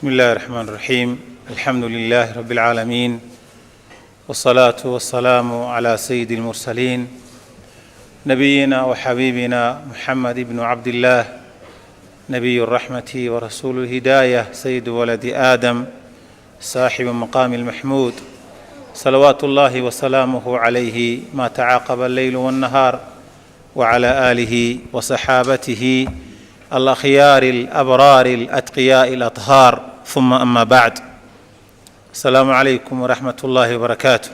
بسم الله الرحمن الرحيم، الحمد لله رب العالمين، والصلاة والسلام على سيد المرسلين، نبينا وحبيبنا محمد بن عبد الله، نبي الرحمة ورسول الهداية، سيد ولد آدم، صاحب مقام المحمود، صلوات الله وسلامه عليه ما تعاقب الليل والنهار، وعلى آله وصحابته الأخيار الأبرار الأتقياء الأطهار، ثم أما بعد، السلام عليكم ورحمة الله وبركاته.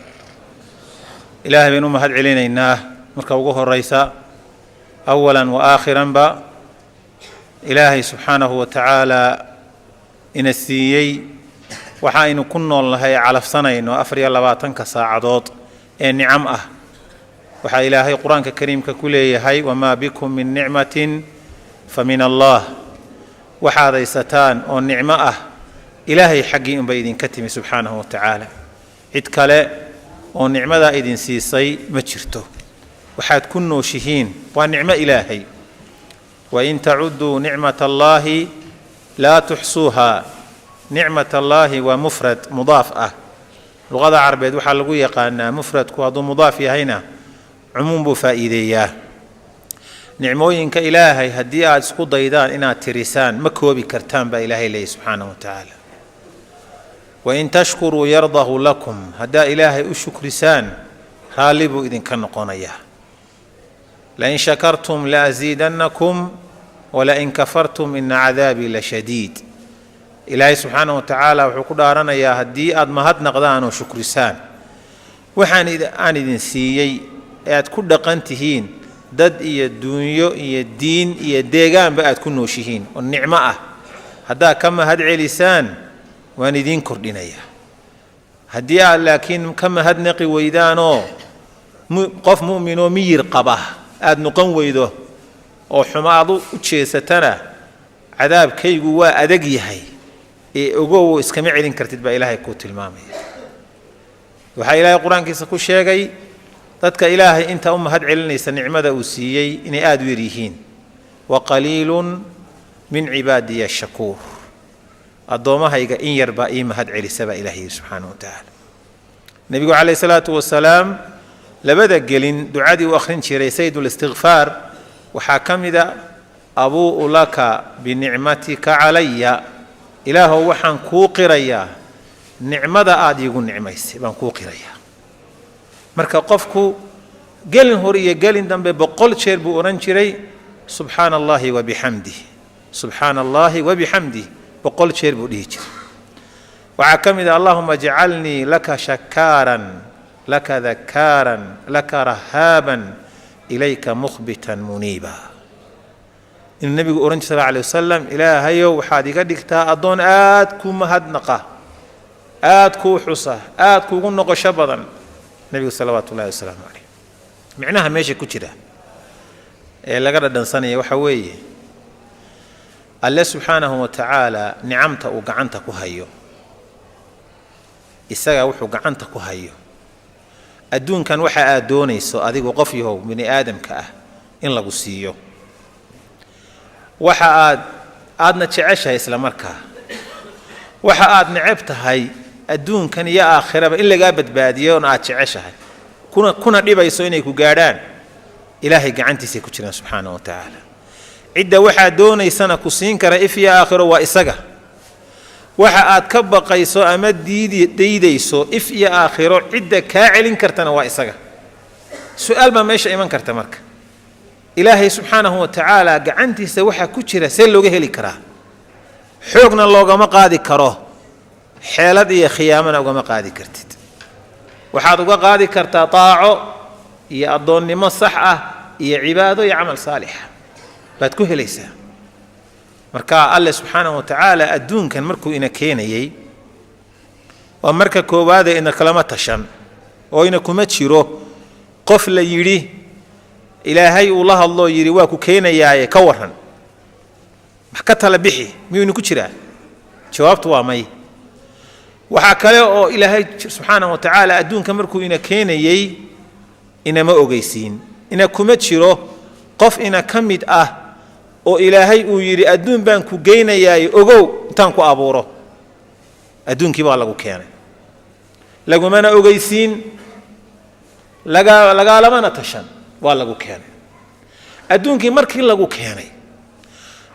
Ilaahay baynu u mahad celinaynaa marka ugu horeysa, awalan wa aakhiranba. Ilaahay subxaanahu wa tacaala ina siiyey waxa aynu ku nool nahay, calafsanayno 24-ka saacadood ee nicam ah. Waxaa Ilaahay Qur-aanka Kariimka ku leeyahay: "وما بكم من نعمة فمن الله." Waxaad haysataan oo nicmo ah Ilaahay xaggii unbay idinka timi subxaanahu wa tacaala. Cid kale oo nicmadaa idin siisay ma jirto. Waxaad ku nooshihiin waa nicmo Ilaahay. "وإن تعدوا نعمة الله لا تحصوها." نعمة الله waa mufrad mudaaf ah. Luqada Carabeed waxaa lagu yaqaanaa mufradku hadduu mudaaf yahayna cumuum buu faa'iideeyaa. Nicmooyinka Ilaahay haddii aad isku daydaan inaad tirisaan, ma koobi kartaan, baa Ilaahay leeyahy subxaanahu wa tacaala. "وإن تشكروا يرضه لكم." Haddaa Ilaahay u shukrisaan, raalli buu idinka noqonayaa. "لئن شكرتم لأزيدنكم ولئن كفرتم إن عذابي لشديد." Ilaahay subxaana wa tacaala wuxuu ku dhaaranayaa haddii aad mahadnaqdaan oo shukrisaan waxaan aan idin siiyey ee aad ku dhaqan tihiin, dad iyo duunyo iyo diin iyo deegaanba aad ku nooshihiin oo nicmo ah, haddaad ka mahad celisaan, waan idiin kordhinayaa. Haddii aad laakiin ka mahadnaqi weydaanoo qof mu'minoo miyir qaba aada noqon weydo oo xumo aad u jeesatana, cadaabkaygu waa adag yahay ee ogow, iskama celin kartid, baa Ilaahay kuu tilmaamaya. Waxaa Ilaahay Qur-aankiisa ku sheegay dadka Ilaahay inta u mahad celinaysa nicmada uu siiyey inay aada u yar yihiin: "وقليل من عبادي الشكور." Addoommahayga in yar baa ii mahad celisa, baa Ilahay yidhi subxaana wa tacaala. Nebigu calayh salaatu wasalaam labada gelin ducadii u akhrin jiray, saydulistikfaar, waxaa ka mida: "أبوء لك بنعمتك علي." Ilaahow, waxaan kuu qirayaa nicmada aada iigu nicmaysay baan kuu qirayaa. Marka qofku gelin hore iyo gelin dambe 100 jeer buu odhan jiray: "سبحان الله وبحمده، سبحان الله وبحمده." 100 jeer buu dhihi jiray. Waxaa ka mid ah: "اللهم اجعلني لك شكارا لك ذكارا لك رهابا إليك مخبتا منيبا." Inuu nebigu ohan jir sal alay wasalam: "Ilaahayow, waxaad iga dhigtaa addoon aad ku mahadnaqa, aad kuu xusa, aad kuugu noqosho badan." Nebigu salawaatu ullahi wasalaamu calayh. Micnaha meesha ku jira ee laga dhadhansanaya waxaa weeye: Alle subxaanahu wa tacaala nicamta uu gacanta ku hayo, isagaa wuxuu gacanta ku hayo adduunkan. Waxa aad doonayso adigu, qof yahow bini aadamka ah, in lagu siiyo, waxa aad aadna jeceshahay, isla markaa waxa aad neceb tahay adduunkan iyo aakhiraba in lagaa badbaadiyo oon aad jeceshahay kuna dhibayso inay ku gaadhaan, Ilaahay gacantiisay ku jiraan subxaana wa tacaala. Cidda waxaad doonaysana ku siin kara if iyo aakhiro waa isaga. Waxa aad ka baqayso ama diidi daydayso if iyo aakhiro, cidda kaa celin kartana waa isaga. Su-aal baa meesha iman karta marka: Ilaahay subxaanahu wa tacaala gacantiisa waxaa ku jira see looga heli karaa? Xoogna loogama qaadi karo, xeelad iyo khiyaamana ugama qaadi kartid. Waxaad uga qaadi kartaa daaco iyo addoonnimo sax ah iyo cibaado iyo camal saalixa baad ku helaysaa. Marka Alle subxaanahu wa tacaala adduunkan markuu ina keenayey, waa marka koowaade, ina kalama tashan oo ina kuma jiro qof la yidhi, Ilaahay uu la hadloo yidhi: "Waa ku keenayaaye, ka warran, wax ka tala bixi." Miyuu ina ku jiraa? Jawaabtu waa may. Waxaa kale oo Ilaahay subxaanahu wa tacaala adduunka markuu ina keenayey inama ogeysiin. Ina kuma jiro qof ina ka mid ah oo Ilaahay uu yidhi: "Adduun baan ku geynayaaye, ogow intaan ku abuuro." Adduunkii baa lagu keenay, lagumana ogeysiin, laga lagaalamana tashan, waa lagu keenay adduunkii. Markii lagu keenay,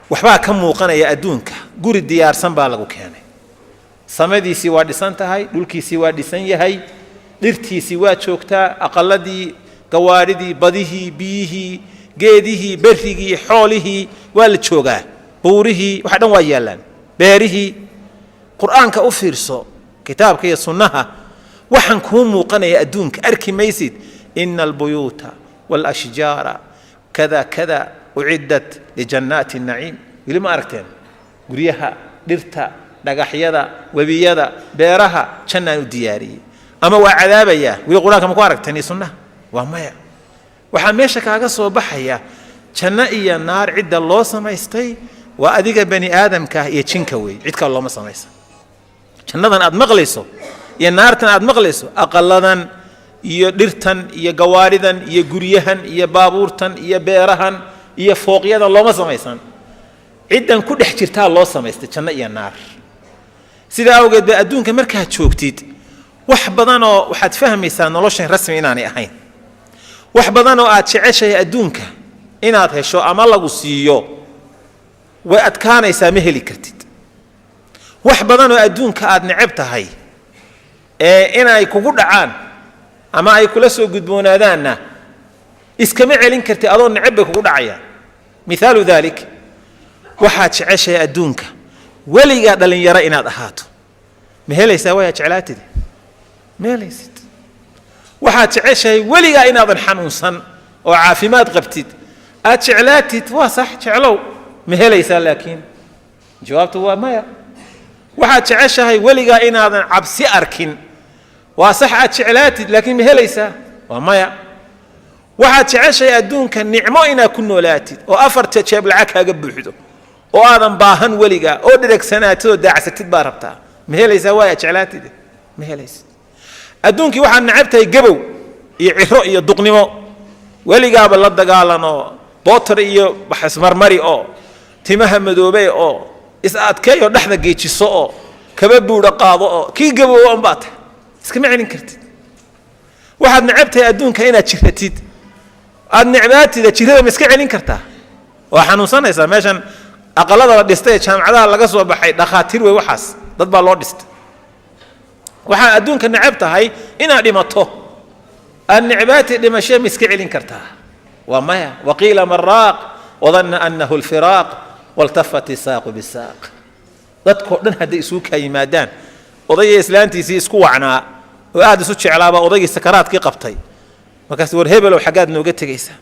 waxbaa ka muuqanaya adduunka. Guri diyaarsan baa lagu keenay, samadiisii waa dhisan tahay, dhulkiisii waa dhisan yahay, dhirtiisii waa joogtaa, aqaladii, gawaadhidii, badihii, biyihii, geedihii, berrigii, xoolihii waa la joogaa, buurihii, waxa dhan waa yaallaan, beerihii. Qur-aanka u fiirso, kitaabka iyo sunnaha, waxaan kuu muuqanaya adduunka arki maysid. Ina albuyuuta waalashjaara kada kada uciddat lijannaati naciim. Weli ma aragteen guryaha, dhirta, dhagaxyada, webiyada, beeraha jannaan u diyaariyey ama waa cadaabayaa? Weli qur-aanka ma ku aragteen iyo sunnaha? Waa maya. Waxaa meesha kaaga soo baxaya janno iyo naar cidda loo samaystay waa adiga bani aadamka iyo jinka weey, cid kale looma samaysan. Jannadan aad maqlayso iyo naartan aad maqlayso, aqaladan iyo dhirtan iyo gawaadhidan iyo guryahan iyo baabuurtan iyo beerahan iyo fooqyadan looma samaysan, ciddan ku dhex jirtaa loo samaystay janno iyo naar. Sidaa awgeed ba adduunka markaad joogtid, wax badanoo waxaad fahmaysaa noloshan rasmi inaanay ahayn. Wax badanoo aad jeceshahay adduunka inaad hesho ama lagu siiyo way adkaanaysaa, ma heli kartid. Wax badanoo adduunka aad neceb tahay ee inay kugu dhacaan ama ay kula soo gudboonaadaanna iskama celin kartid, adoo neceb bay kugu dhacayaan. Mithaalu daalik, waxaad jeceshahay adduunka weligaa dhallinyaro inaad ahaato, ma helaysaa? Wayaa jeclaatid, ma helaysid. Waxaad jeceshahay weligaa inaadan xanuunsan oo caafimaad qabtid aad jeclaatid, waa sax, jeclow, ma helaysaa? Laakiin jawaabtu waa maya. Waxaad jeceshahay weligaa inaadan cabsi arkin, waa sax, aad jeclaatid, laakiin ma helaysaa? Waa maya. Waxaad jeceshahay adduunka nicmo inaad ku noolaatid oo afarta jeeb lacag kaaga buuxdo oo aadan baahan weligaa oo dheregsanaatid oo daacsatid baa rabtaa, ma helaysaa? Waaya jeclaatid, ma helaysid. Adduunkii waxaad necab tahay gabow iyo ciro iyo duqnimo, weligaaba la dagaalanoo bootar iyo wax ismarmari oo timaha madoobey oo is adkeey oo dhexda geejiso oo kaba buudha qaado oo kii gabooba unbaa tahay, iskama celin kartid. Waxaad necab tahay adduunka inaad jiratid, aad necbaatida, jirada ma iska celin kartaa? Waa xanuunsanaysaa. Meeshan aqalada la dhistay ee jaamacadaha laga soo baxay, dhakhaatiir wey waxaas, dad baa loo dhistay. Waxaad adduunka necab tahay inaad dhimato, aad necbaati, dhimashee ma iska celin kartaa? Waa maya. Waqiila man raaq wadanna annahu alfiraaq waltafat isaaqu bisaaq. Dadkoo dhan hadday isugu kaa yimaadaan, odayga islaantiisii isku wacnaa oo aad isu jeclaabaa odaygii sakaraadkii qabtay. Markaas, war hebelow, xaggaad nooga tegaysaa?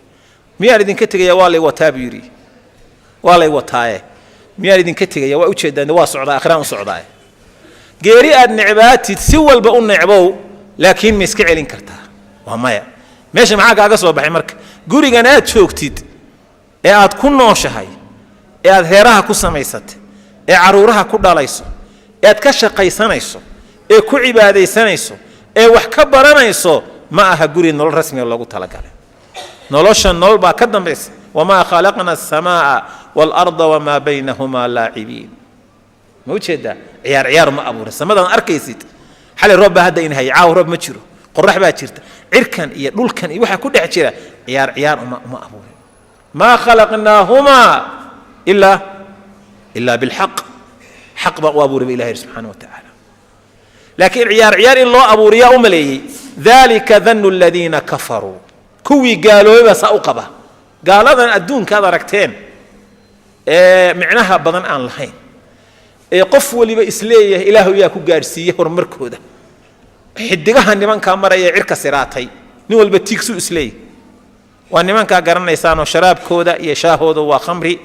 Miyaan idinka tegaya? Waa lay wataa buu yidhi, waa lay wataaye, miyaan idinka tegaya? Waa ujeedaan, waa socdaa, akhraan u socdaaye. Geeri aad necbaatid si walba u necbow, laakiin ma iska celin kartaa? Waa maya. Meesha maxaa kaaga soo baxay marka? Gurigan aad joogtid ee aad ku nooshahay ee aad reeraha ku samaysatay ee caruuraha ku dhalayso ee aad ka shaqaysanayso ee ku cibaadaysanayso ee wax ka baranayso, ma aha guri nolol rasmiga loogu talagalay. Nolosha nolol baa ka dambaysa. Wamaa khalaqna aلsamaaءa waalarda wamaa baynahumaa laacibiin. Ma ujeedaa? Ciyaar ciyaar ma abuurin. Samadan arkaysid, xalay roob baa hadda inahaya, caawa roob ma jiro, qorax baa jirta, cirkan iyo dhulkan iyo waxaa ku dhex jira ciyaar ciyaar uma abuurin. Maa khalaqnaahumaa ilaa bilxaq, xaq baa u abuuray ba ilahi subxaana wa tacaala. Laakiin ciyaar ciyaar in loo abuuriyaa u maleeyey. Dalika danu aladiina kafaruu, kuwii gaaloobay baa saa u qaba. Gaaladan adduunka aad aragteen ee micnaha badan aan lahayn ee qof waliba isleeyahay ilaahu yaa ku gaadhsiiyey horumarkooda, xidigaha nimankaa maraya, cirka siraatay, nin walba tiigsuu isleeyahy, waa nimankaa garanaysaanoo sharaabkooda iyo shaahooda waa khamri,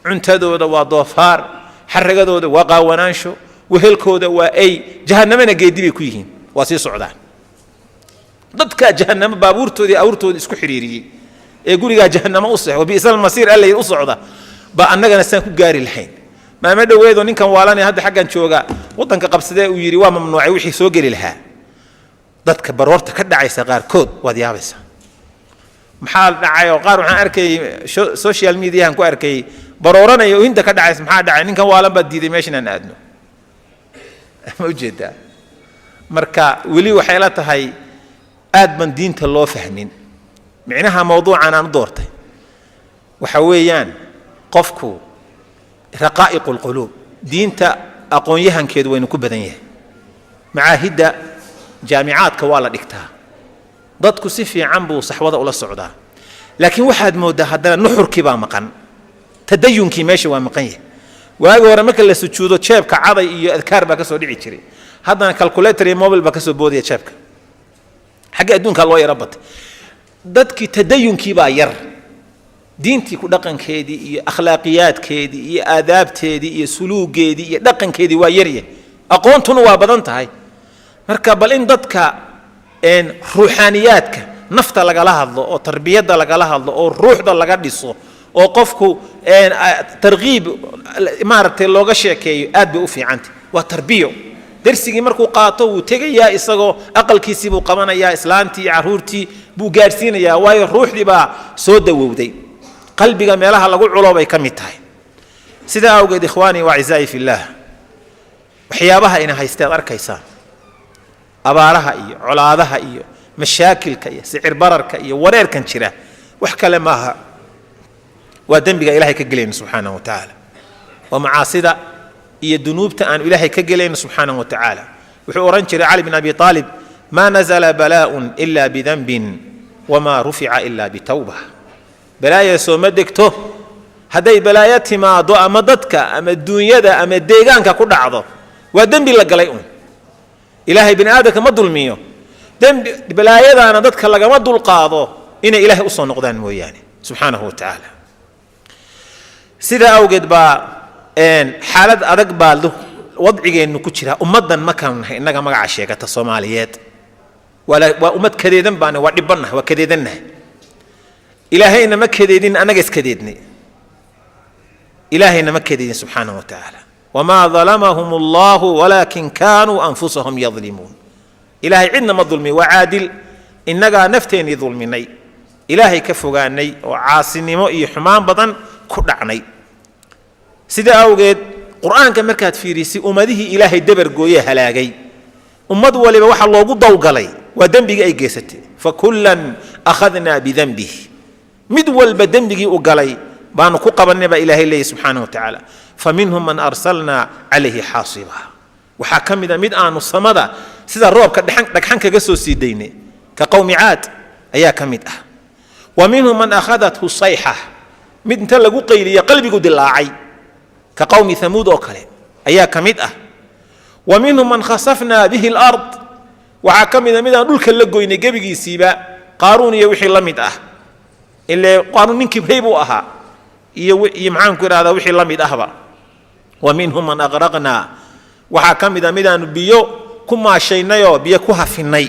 cuntadooda waa doofaar, xaragadooda waa qaawanaansho, wehelkooda waa ey, jahannamana geedi bay ku yihiin, waa sii socdaan. Dadkaa jahannamo baabuurtoodii awrtooda isku xidhiiriyey ee gurigaa jahannamo u seex wabi'sal masiir alla u socda ba annagana saan ku gaari lahayn. Maamo dhoweedoo ninkan waalanee hadda xaggan jooga waddanka qabsadee uu yidhi waa mamnuucay wixii soo geli lahaa, dadka baroorta ka dhacaysa qaarkood waad yaabaysaa. Maxaa dhacay? Oo qaar waxaan arkayay social mediahan ku arkayay barooranaya oo hinta ka dhacaysa. Maxaa dhacay? Ninkan waalan baad diiday meesha inaan aadno. Ma ujeedaa? Marka weli waxay la tahay aad ban diinta loo fahmin. Micnaha mawduucan aan u doortay waxa weeyaan qofku raqaa'iqu lquluub, diinta aqoon-yahankeedu waynu ku badan yahay, macaahidda jaamicaadka waa la dhigtaa, dadku si fiican buu saxwada ula socdaa, laakiin waxaad mooddaa haddana nuxurkii baa maqan, tadayunkii meesha waa maqan yahay. Waagi hore marka la sujuudo jeebka caday iyo adkaar baa ka soo dhici jiray, haddana calculator iyo mobile baa ka soo boodaya jeebka. Xagga adduunkaa loo yaro batay, dadkii tadayunkii baa yar, diintii ku dhaqankeedii iyo akhlaaqiyaadkeedii iyo aadaabteedii iyo suluugeedii iyo dhaqankeedii waa yaryahay, aqoontuna waa badan tahay. Marka bal in dadka ruuxaaniyaadka nafta lagala hadlo oo tarbiyadda lagala hadlo oo ruuxda laga dhiso oo qofku tarkiib maaragtay looga sheekeeyo aad bay u fiicantay. Waa tarbiyo. Darsigii markuu qaato wuu tegayaa, isagoo aqalkiisii buu qabanayaa, islaantii iyo carruurtii buu gaadhsiinayaa, waayo ruuxdii baa soo dawowday. Qalbiga meelaha lagu culo bay ka mid tahay. Sidaa awgeed, ikhwaanii wa acizaa'ii fillaah, waxyaabaha ina haysteed arkaysaan, abaaraha iyo colaadaha iyo mashaakilka iyo sicir bararka iyo wareerkan jira, wax kale maaha, waa dembiga Ilahay ka gelayno subxaanahu wa tacaala, waa macaasida iyo dunuubta aanu Ilaahay ka gelayno subxaanahu wa tacaala. Wuxuu odhan jiray Cali bin Abi Aalib: "Maa nazala balaaءun ila bidanbin wamaa rufica ila bitawba." Balaaya sooma degto. Hadday balaayo timaado ama dadka ama duunyada ama deegaanka ku dhacdo, waa dembi la galay uun. Ilaahay bini aadamka ma dulmiyo, dembi balaayadaana dadka lagama dulqaado inay Ilaahay usoo noqdaan mooyaane subxaanahu wa tacaala. Sidaa awgeed baa xaalad adag baa wadcigeennu ku jira. Ummaddan markaanu nahay innaga magaca sheegata Soomaaliyeed, waa ummad kadeedan baana, waa dhibannahay, waa kadeedannahay. Ilaahayna ma kadeedin, annaga iskadeednay. Ilaahayna ma kadeedin subxaanahu wa tacaala. "Wamaa dalamahum Allahu walaakin kaanuu anfusahum yadlimuun." Ilaahay cidna ma dulmin, waa caadil. Innagaa nafteennii dulminay, Ilaahay ka fogaanay oo caasinimo iyo xumaan badan ku dhacnay. Sidaa awgeed Qur-aanka markaad fiirisay, ummadihii Ilaahay dabargooye halaagay, ummad waliba waxa loogu dawgalay waa dembigii ay geysatay. "Fakullan akhadnaa bidanbih", mid walba dembigii u galay baanu ku qabannay baa Ilaahay leeyahy subxaanahu wa tacaala. "Fa minhum man arsalnaa calayhi xaasiba", waxaa ka mid a mid aanu samada sida roobka dhagxan kaga soo sii daynay, ka qowmi Caad ayaa ka mid ah. "Wa minhum man akhadathu sayxa", mid inta lagu qayliye qalbigu dilaacay, ka qowmi Hamuud oo kale ayaa ka mid ah. "Wa minhum man khasafnaa bihi alard", waxaa ka mid a mid aan dhulka la goynay gebigiisiiba, Qaaruun iyo wixii la mid ah. Ile Qaaruun nin kibray buu ahaa iyo maxaanku idhahdaa wixii la mid ahba. "Wa minhum man aqraqnaa", waxaa ka mid a midaanu biyo ku maashaynayoo biyo ku hafinay,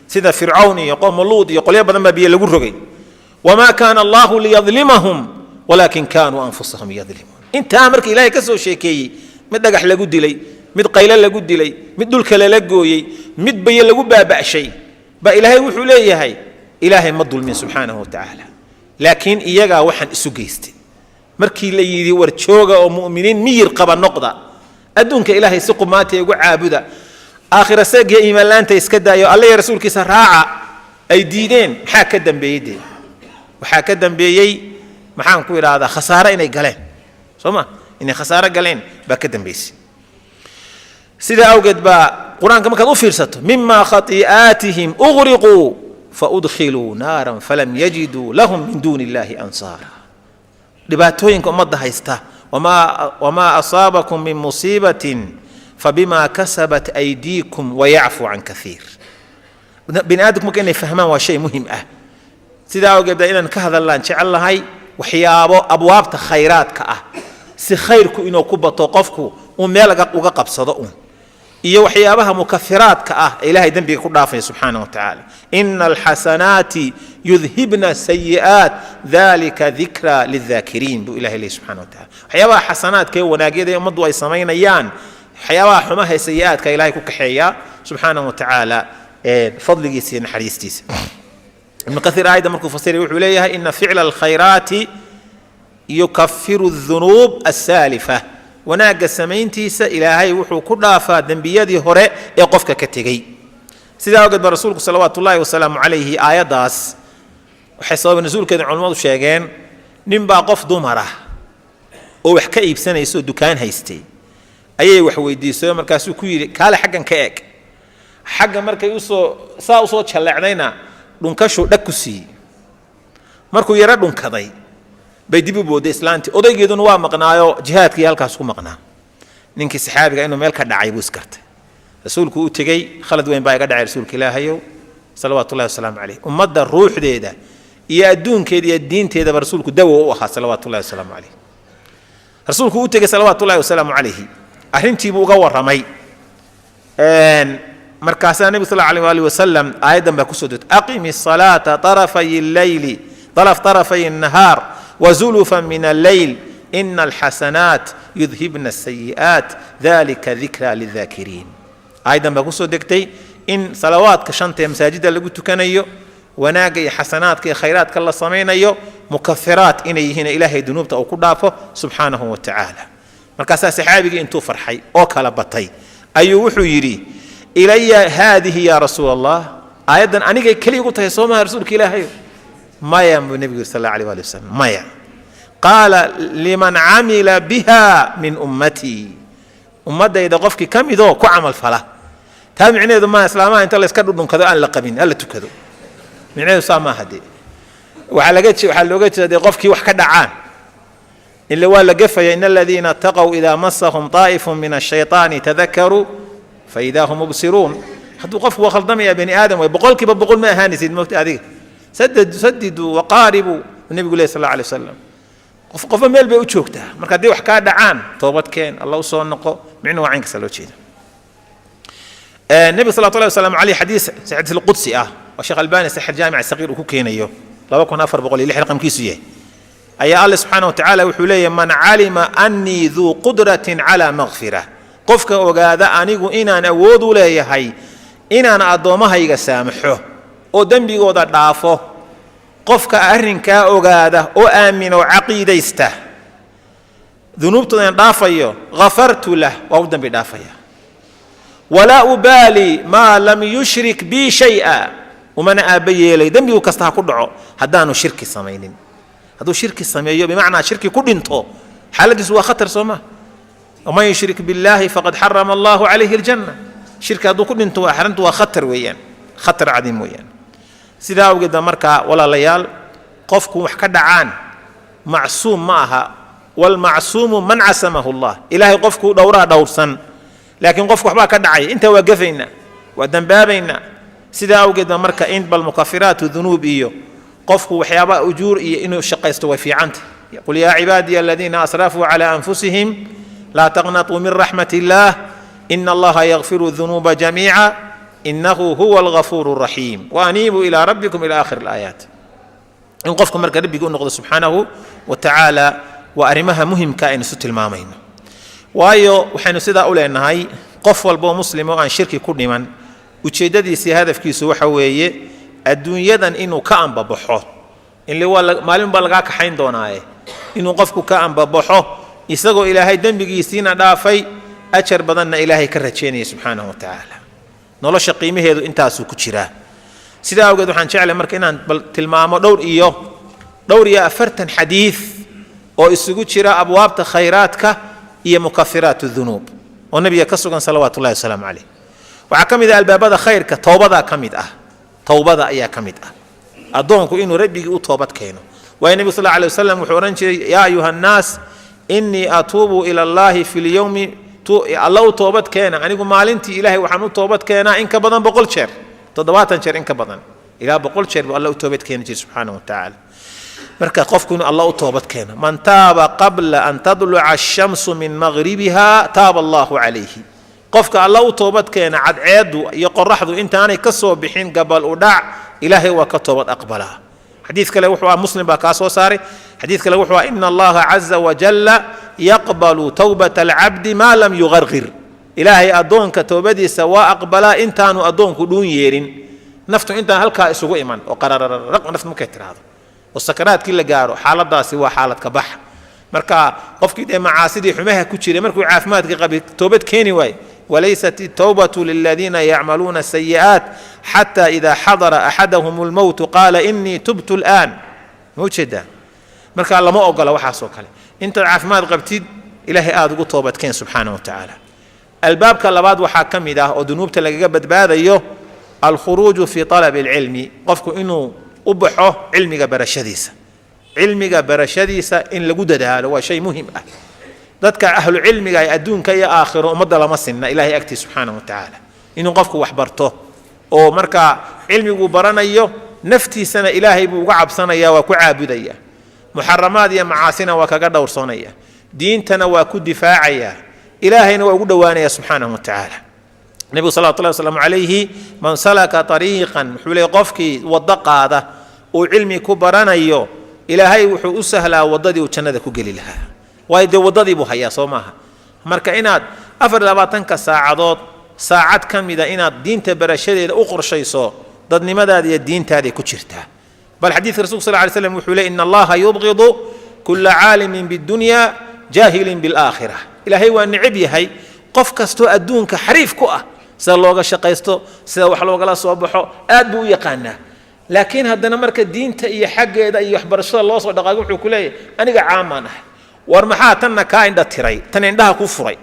sida Fircawn iyo qowma Luud iyo qolyo badan baa biyo lagu rogay. "Wamaa kaana Allahu liyadlimahum walaakin kaanuu anfusahum yadlimuun." Intaa marka Ilaahay ka soo sheekeeyey, mid dhagax lagu dilay, mid qaylo lagu dilay, mid dhulka lala gooyey, mid bayo lagu baaba'shay, baa Ilaahay wuxuu leeyahay: Ilaahay ma dulmin subxaanahu wa tacaala, laakiin iyagaa waxaan isu geystay. Markii la yidhi war jooga oo mu'miniin miyir qaba noqda, adduunka Ilaahay si qumaatay ugu caabuda, aakhira seegiya iimaanlaanta iska daayo, Alle iyo rasuulkiisa raaca, ay diideen. Maxaa ka dambeeyey? Dee waxaa ka dambeeyey, maxaan ku idhaahdaa, khasaare inay galeen, soo ma? Inay khasaare galeen baa ka dambeysay. Sidaa awgeed baa Qur-aanka markaad u fiirsato, "Mima khatii'aatihim ughriquu faudkhiluu naaran falam yajiduu lahum min duuni illahi ansaara." Dhibaatooyinka ummadda haysta, "Wamaa asaabakum min musiibatin fabima kasabat aydiikum wayacfuu can kaiir." Bini aadamku marka inay fahmaan waa shay muhim ah. Sidaa awgeed baa inaan ka hadallaan jecel lahay waxyaabo abwaabta khayraadka ah, si khayrku inuu ku bato, qofku uu meel uga qabsado uun, iyo waxyaabaha mukafiraadka ah ee Ilahay dembiga ku dhaafaya subxaana wa tacaala. "Ina alxasanaati yudhibna sayi'aat dalika dikra lildaakiriin" buu Ilahay leeyay subxana wa tacala. Waxyaabaha xasanaadka ee wanaagyada ee ummaddu ay samaynayaan, waxyaabaha xumaha ee sayi'aadka Ilahay ku kaxeeyaa subxaana wa tacaala fadligiisa iyo naxariistiisa. Ibnu Kaiir aayadda markuu fasiray wuxuu leeyahay: "Ina ficla alkhayraati yukafiru الdunuub aلsaalifa Wanaagga samayntiisa Ilaahay wuxuu ku dhaafaa dembiyadii hore ee qofka ka tegey. Sidaa awgeed ba Rasuulku salawaatu ullaahi wasalaamu calayhi aayaddaas waxay sababa nasuulkeeda culimmadu sheegeen, ninbaa qof dumar ah oo wax ka iibsanaysa oo dukaan haystay ayay wax weydiisay. Markaasuu ku yidhi, "Kaale, xaggan ka eeg." Xagga markay usoo saa usoo jalleecdayna, dhunkashuu dhag ku siiyey. Markuu yaro dhunkaday bay dib u boodday islaantii. Odaygeeduna waa maqnaayo, jihaadkii halkaas ku maqnaa. Ninkii saxaabiga inuu meel ka dhacay buu iskartay. Rasuulku u tegey: "Khalad weyn baa iga dhacay, Rasuulka Ilaahayow," salawaatu ullahi wasalaamu caleyh. Ummadda ruuxdeeda iyo adduunkeeda iyo diinteedaba Rasuulku dawo u ahaa, salawaatu ullahi wasalaamu caleyh. Rasuulku u tegey salawaatu ullahi wasalaamu calayhi, arrintiibuu uga warramay. Markaasaa Nebigu sal allahu alayh wasalam aayaddan baa kusoo degtay: "Aqimi salaata طarafay alleyli, طarafay الnahaar wazulufan min alleyl, ina alxasanaat yudhibna asayi'aat, dalika dikra lildaakiriin." Aayaddan baa kusoo degtay in salawaadka shanta ee masaajidda lagu tukanayo, wanaagga iyo xasanaadka iyo khayraadka la samaynayo, mukafiraat inay yihiin, Ilaahay dunuubta uu ku dhaafo subxaanahu wa tacaala. Markaasaa saxaabigii intuu farxay oo kala batay ayuu wuxuu yidhi: "Ilaya haadihi yaa Rasuul Allah? Aayaddan anigay keliya ugu tahay, soo maha, Rasuulka Ilaahayo?" "Maya," buu Nebigu yiri sal alla alayh ali wasalam, "maya." Qaala: "Liman camila biha min ummatii," ummaddayda qofkii ka midoo ku camal fala. Taa micnaheedu maaha islaamaha inta layska dhudhunkado aan la qabin hala tukado, micnaheedu saa maaha. Dee waxaa laga waxaa looga jeeda dee qofkii wax ka dhacaan, ila waa la gafaya. "Ina aladiina ataqow idaa masahum طaa'ifu min ashayطaani tadakaruu faidaa hum mubsiruun." Hadduu qofku waa khaldamaya, bani aadam way, 100% ma ahaanaysid moogta adiga. "Sadiduu waqaaribuu," Nebigu leh sal alla alay wasalam. Qof qofba meel bay u joogtaa. Marka haddii wax kaa dhacaan, toobad keen, Alla u soo noqo. Micnuhu waa caynkasa loo jeeda. Nebiga salawatu llahi wasalaamu caleyh xadiis alqudsi ah oo Sheekh Albani Saxiix Jaamic Saqiir uu ku keenayo, 2406 raqamkiisu yahay, ayaa Alle subxaana wa tacaala wuxuu leeyahay: "Man calima annii duu qudratin calaa makfira," qofka ogaada anigu inaan awood u leeyahay inaan addoommahayga saamaxo oo dembigooda dhaafo, qofka arrinkaa ogaada oo aamina oo caqiidaysta dunuubtooda dhaafayo, "ghafartu lah," waa u dembi dhaafaya. "Walaa ubaali maa lam yushrik bii shaya," umana aabba yeelay dembigu kasta ha ku dhaco haddaanu shirki samaynin. Hadduu shirki sameeyo, bimacnaa shirki ku dhinto, xaaladiisu waa khatar, soo ma? "Waman yushrik billahi faqad xarama Allahu calayhi aljanna." Shirki hadduu ku dhinto, waa arrintu waa khatar weeyaan, khatar cadiim weeyaan. Sidaa awgeed ba markaa, walaalayaal, qofku wax ka dhacaan, macsuum ma aha. "Waalmacsuumu man casamahu Allah." Ilaahay qofkuu dhowraa dhowrsan, laakiin qofku waxbaa ka dhacay, intaa waa gafaynaa, waa dembaabaynaa. Sidaa awgeed ba marka in bal mukafiraatu dunuub iyo qofku waxyaaba ujuur iyo inuu shaqaysto way fiicanta. "Qul yaa cibaadiya aladiina asrafuu calaa anfusihim laa taqnatuu min raxmat illaah, ina Allaha yakfiru dunuuba jamiica, inahu huwa algafuuru raxiim, wa aniibuu ilaa rabbikum," ila aakhir alaayaat. In qofku marka rabbigi u noqdo subxaanahu wa tacaala waa arrimaha muhimka aynu isu tilmaamayno. Waayo waxaynu sidaa u leenahay, qof walboo muslim oo aan shirki ku dhiman, ujeeddadiisii hadafkiisu waxa weeye adduunyadan inuu ka ambabaxo. Ile waa maalin baa lagaa kaxayn doonaaye, inuu qofku ka ambabaxo isagoo Ilaahay dembigiisiina dhaafay, ajar badanna Ilaahay ka rajaynaya subxaanahu wa tacaala. Nolosha qiimaheedu intaasuu ku jiraa. Sidaa awgeed waxaan jeclay marka inaan bal tilmaamo dhowr iyo 40 xadiid oo isugu jira abwaabta khayraadka iyo mukafiraat dunuub oo Nabiga ka sugan salawaatu ullahi wasalaamu caleyh. Waxaa ka mid ah albaabada khayrka towbadaa ka mid ah, towbada ayaa ka mid ah, addoonku inuu rabbigii u toobad keeno. Waayo Nebigu sal alla alay wasalam wuxuu odhan jiray: "Yaa ayuha annaas, innii atuubu ila Allahi fi lyowmi," Alla u toobad keena, "anigu maalintii Ilaahay waxaan u toobad keenaa in ka badan 100 jeer," 70 jeer in ka badan, ilaa 100 jeer buu Alla u toobad keeni jiray subxaanahu wa tacaala. Marka qofku inuu Alla u toobad keeno: "Man taaba qabla an tadluca ashamsu min maghribiha taaba Allahu calayhi." Qofka Alla u toobad keena cadceeddu iyo qoraxdu intaanay ka soo bixin gabal u dhac, Ilaahay waa ka toobad aqbalaa. Xadiid kale wuxuu ah, Muslim baa kaa soo saaray, xadiid kale wuxuu ah: "Ina Allaha caza wajalla yaqbalu towbata alcabdi maa lam yuqarqir." Ilaahay addoonka toobadiisa waa aqbalaa intaanu addoonku dhuun yeerin, naftu intaan halkaa isugu iman oo qarararaq naftu markay tiraahdo oo sakaraadkii la gaaro. Xaaladaasi waa xaalad ka bax. Marka qofkii dee macaasidii xumaha ku jiray markuu caafimaadka qabay toobad keeni waaye, walaysat الtawbatu liladiina yacmaluuna sayi'aat xata ida xadara axadahum اlmowtu qaala inii tubtu اlآan. Ma ujeedaa? Marka lama ogola waxaasoo kale. Intaad caafimaad qabtid Ilaahay aada ugu toobadkeen subxaana wa tacaala. Albaabka labaad waxaa ka mid ah oo dunuubta lagaga badbaadayo alkhuruuju fii talabi alcilmi, qofku inuu u baxo cilmiga barashadiisa. Cilmiga barashadiisa in lagu dadaalo waa shay muhim ah. Dadka ahlu cilmiga ay adduunka iyo aakhiro ummadda lama sinna Ilaahay agtii subxaana wa tacaala. Inuu qofku wax barto oo markaa cilmiguu baranayo naftiisana Ilaahay buu uga cabsanaya, waa ku caabudaya, muxaramaad iyo macaasina waa kaga dhowrsoonaya, diintana waa ku difaacaya, Ilaahayna waa ugu dhowaanaya subxaanahu wa tacaala. Nebigu salawatu llahi wasalaamu calayhi, man salaka ariiqan, wuxuu leeyay, qofkii waddo qaada uu cilmi ku baranayo, Ilaahay wuxuu u sahlaa waddadii uu jannada ku geli lahaa. Waayo dee waddadii buu hayaa, soo maaha? Marka inaad 24-ka saacadood saacad ka mida inaad diinta barashadeeda u qorshayso, dadnimadaada iyo diintaaday ku jirtaa. Bal xadiidka rasulku sal ly slam wuxuu ley, in Allaha yubqidu kula caalimin bidunya jaahilin bilaakhira. Ilaahay waa necab yahay qof kastoo adduunka xariif ku ah, sida looga shaqaysto, sida wax loogala soo baxo aad buu u yaqaanaa, laakiin haddana marka diinta iyo xaggeeda iyo waxbarashada loo soo dhaqaago wuxuu ku leeyahay aniga caamaan ahay. War maxaa tanna kaa indha tiray, tan indhaha ku furay?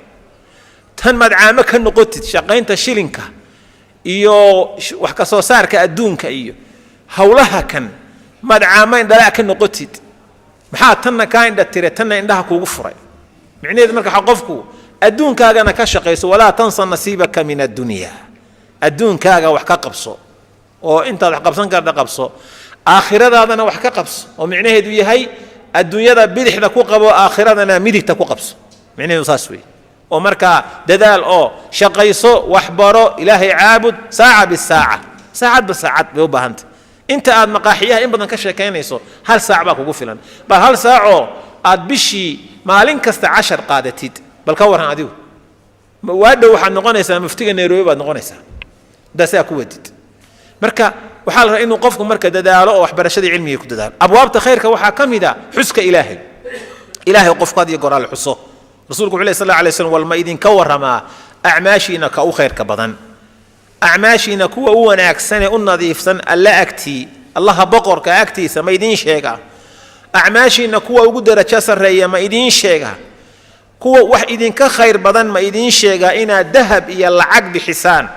Tan maad caamo ka noqotid shaqaynta shilinka iyo wax ka soo saarka adduunka iyo howlaha kan, maad caamo indhalaa ka noqotid? Maxaa tanna kaa indha tiray, tanna indhaha kuugu furay? Micnaheedu marka waxaa qofku adduunkaagana ka shaqayso, walaa tansa nasiibaka min addunya. Adduunkaaga wax ka qabso oo intaad wax qabsan karta qabso, aakhiradaadana wax ka qabso, oo micnaheedu yahay adduunyada bidixda ku qabo, aakhiradana midigta ku qabso. Micnaheedu saas weeye. Oo markaa dadaal oo shaqayso, waxbaro, Ilaahay caabud, saaca bisaaca, saacadba saacad bay u baahantay. Inta aad maqaaxiyaha in badan ka sheekaynayso hal saac baa kugu filan. Bal hal saacoo aad bishii maalin kasta cashar qaadatid, bal ka warran adigu, waadhow waxaad noqonaysaa muftiga Nairobi baad noqonaysaa haddaa sidaa ku wadid. Marka waxaa la rabaa inuu qofku marka dadaalo oo waxbarashadii cilmiga ku dadaalo. Abwaabta khayrka waxaa ka mid a xuska Ilaahay. Ilaahay qofku had iyo goor al xuso. Rasuulku wuxuu ley sal alla alay slam, walma idinka warramaa acmaashiina ka u khayrka badan, acmaashiina kuwa u wanaagsanee u nadiifsan Alla agtii, Allaha boqorka agtiisa? Ma idiin sheegaa acmaashiina kuwa ugu darajo sarreeya? Ma idiin sheegaa kuwa wax idinka khayr badan? Ma idiin sheegaa inaad dahab iyo lacag bixisaan?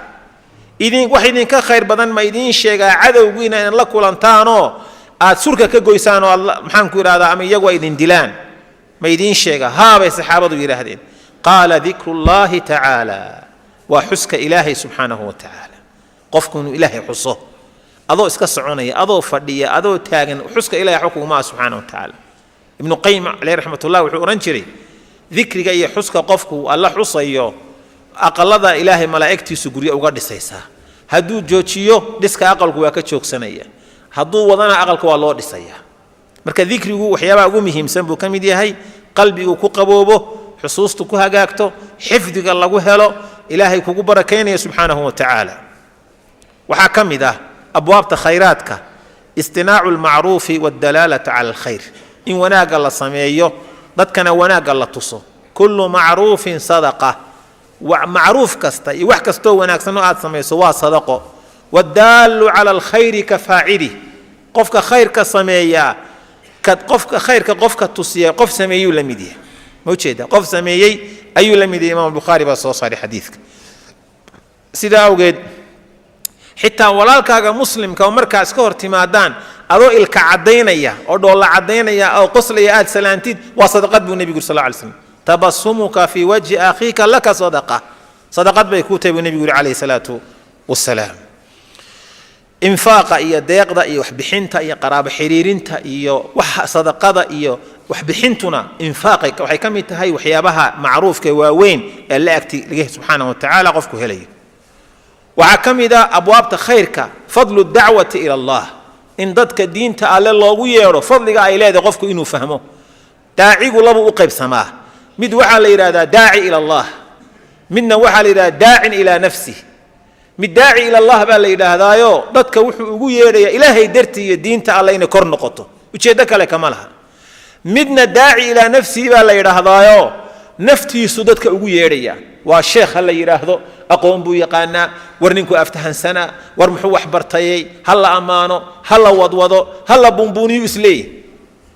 Idin wax idinka khayr badan ma idiin sheegaa cadowgiina inaad la kulantaanoo aad surka ka goysaan oo aad maxaan ku idhahdaa ama iyagu ay idin dilaan? Ma idiin sheegaa? Haabay saxaabadu yidhaahdeen. Qaala, dikru llahi tacaala, waa xuska Ilaahay subxaanahu wa tacaala. Qofku inuu Ilaahay xuso adoo iska soconaya, adoo fadhiya, adoo taagan, xuska Ilahay waxba kuguma ah subxaana wa tacaala. Ibnu Qayim caleyh raxmatullah wuxuu odhan jiray, dikriga iyo xuska qofku Alla xusayo, aqalada Ilaahay malaa'igtiisu guryo uga dhisaysaa. Hadduu joojiyo dhiska aqalku waa ka joogsanaya, hadduu wadana aqalka waa loo dhisayaa. Marka dikrigu waxyaabaha ugu muhiimsan buu ka mid yahay, qalbigu ku qaboobo, xusuustu ku hagaagto, xifdiga lagu helo, Ilaahay kugu barakaynaya subxaanahu wa tacaala. Waxaa ka mid ah abwaabta khayraadka istinaacu almacruufi waaldalaalatu cala alkhayr, in wanaagga la sameeyo, dadkana wanaagga la tuso. Kullu macruufin sadaqa, macruuf kasta iyo wax kastoo wanaagsan oo aad samayso waa sadaqo. Waddaallu cala alkhayri ka faacilih, qofka khayrka sameeyaa ka qofka khayrka qofka tusiya qof sameeyuu la mid yahay. Ma ujeeda? Qof sameeyey ayuu la mid yahay. Imaam Bukhaari baa soo saaray xadiidka. Sidaa awgeed xitaa walaalkaaga muslimka oo markaa iska hor timaadaan, adoo ilka caddaynaya oo dhoolla caddaynaya oo qoslaya aad salaantid, waa sadaqad buu nebigu sal ly slam. Tabasumuka fii wajhi akhiika laka sadaqa, sadaqad bay kuu tahay buu nebigu yuri calayhi salaatu wasalaam. Infaaqa iyo deeqda iyo waxbixinta iyo qaraabo xiriirinta iyo wax sadaqada iyo waxbixintuna infaaqay waxay ka mid tahay waxyaabaha macruufka ee waaweyn ee la agti laga subxaanahu wa tacaala qofku helayo. Waxaa ka mid a abwaabta khayrka fadlu dacwati ila Allah, in dadka diinta Alle loogu yeedho fadliga ay leedahay qofku inuu fahmo. Daacigu labuu u qaybsamaa: mid waxaa la yidhahdaa daaci ila Allah, midna waxaa la yidhahdaa daacin ilaa nafsih. Mid daaci ila Allah baa la yidhaahdaayo, dadka wuxuu ugu yeedhayaa Ilaahay dartii iyo diinta Alle inay kor noqoto, ujeeddo kale kama laha. Midna daaci ilaa nafsihi baa la yidhaahdaayo, naftiisu dadka ugu yeedhaya. Waa sheekh ha la yidhaahdo, aqoon buu yaqaanaa, war ninku aftahansanaa, war muxuu wax bartayey, ha la ammaano, ha la wadwado, ha la buunbuuniyu isleeyahy.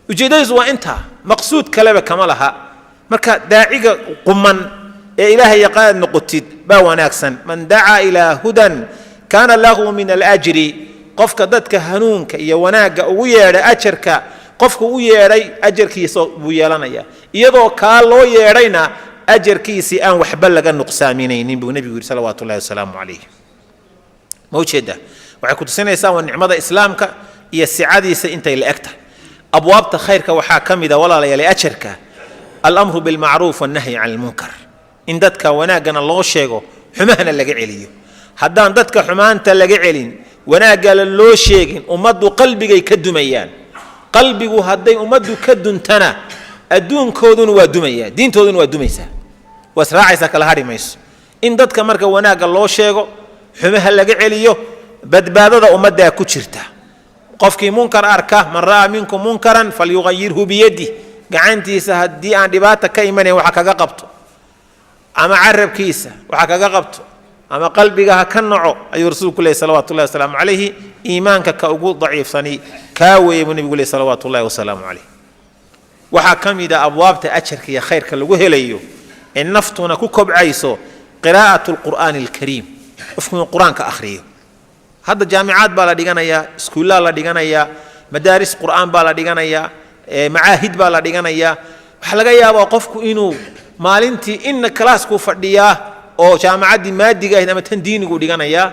Ujeeddadiisu waa intaa, maqsuud kaleba kama laha. Marka daaciga quman ee Ilaahay yaqaanaad noqotid baa wanaagsan. Man dacaa ilaa hudan kaana lahu min alajri, qofka dadka hanuunka iyo wanaagga ugu yeedhay, ajarka qofku u yeedhay ajarkiisa buu yeelanaya, iyadoo kaa loo yeedhayna ajarkiisii aan waxba laga nuqsaaminaynin, buu nebigu yidhi salawaatu ullahi wasalaamu calayh. Ma ujeeddaa? Waxay ku tusinaysaa waa nicmada Islaamka iyo sicadiisa intay la eg tahay. Abwaabta khayrka waxaa ka mida, walaalayaal, ajarka alamru bilmacruuf wannahyi can almunkar, in dadka wanaaggana loo sheego, xumahana laga celiyo. Haddaan dadka xumaanta laga celin, wanaaggala loo sheegin, ummaddu qalbigay ka dumayaan. Qalbigu hadday ummaddu ka duntana, adduunkooduna waa dumayaa, diintooduna waa dumaysaa, waa israacaysaa, kala hadhi mayso. In dadka marka wanaagga loo sheego, xumaha laga celiyo, badbaadada ummaddaa ku jirta. Qofkii munkar arka, man ra'aa minkum munkaran falyuqayirhu biyadih, gacantiisa haddii aan dhibaata ka imanayn waxa kaga qabto, ama carabkiisa waxa kaga qabto, ama qalbiga ha ka naco, ayuu rasuulku leeyay salawaatu ullahi wasalaamu calayhi. Iimaanka ka ugu daciifsani kaa weeye, buu nebigu leeyay salawaatu ullahi wasalaamu calayh. Waxaa ka mid a abwaabta ajarka iyo khayrka lagu helayo ee naftuna ku kobcayso qiraa'atu alqur'aani alkariim, qofku inuu Qur-aanka akhriyo. Hadda jaamicaad baa la dhiganayaa, iskuullaa la dhiganayaa, madaaris Qur'aan baa la dhiganayaa, macaahid baa la dhiganayaa. Waxaa laga yaabaa qofku inuu maalintii inna kalaaskuu fadhiyaa oo jaamacaddii maadiga ahayd ama tan diiniguu dhiganayaa,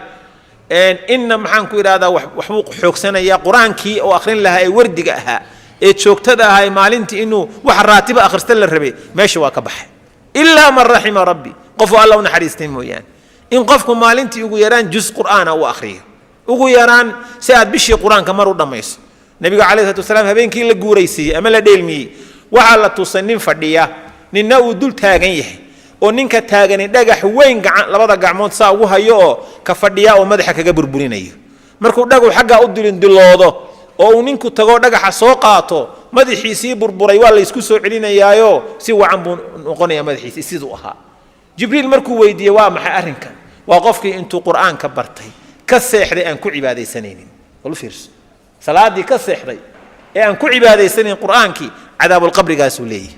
inna maxaan ku idhahdaa waxbuu xoogsanayaa. Qur-aankii oo akhrin lahaa ee wardiga ahaa ee joogtada ahaa ee maalintii inuu wax raatiba akhrista la rabay, meesha waa ka baxay, ilaa man raxima rabbi, qofuu Alla u naxariistay mooyaane. In qofku maalintii ugu yaraan juz Qur'aana uu akhriyo, ugu yaraan, si aad bishii Qur-aanka mar u dhammayso. Nebiga calayhi salatu wasalaam habeenkii la guuraysiiyey ama la dheelmiyey, waxaa la tusay nin fadhiya, ninna uu dul taagan yahay, oo ninka taagani dhagax weyn gacan labada gacmood saa ugu hayo, oo ka fadhiya oo madaxa kaga burburinayo. Markuu dhagaxu xaggaa u dilindiloodo oo uu ninku tago dhagaxa soo qaato, madaxiisii burburay waa la isku soo celinayaayo, si wacan buu noqonayaa madaxiisii siduu ahaa. Jibriil markuu weydiiyey waa maxay arrinkan, waa qofkii intuu Qur-aanka bartay ka seexday aan ku cibaadaysanaynin. Bal u fiirso, salaadii ka seexday ee aan ku cibaadaysanayn Qur-aankii, cadaabulqabrigaasuu leeyahay.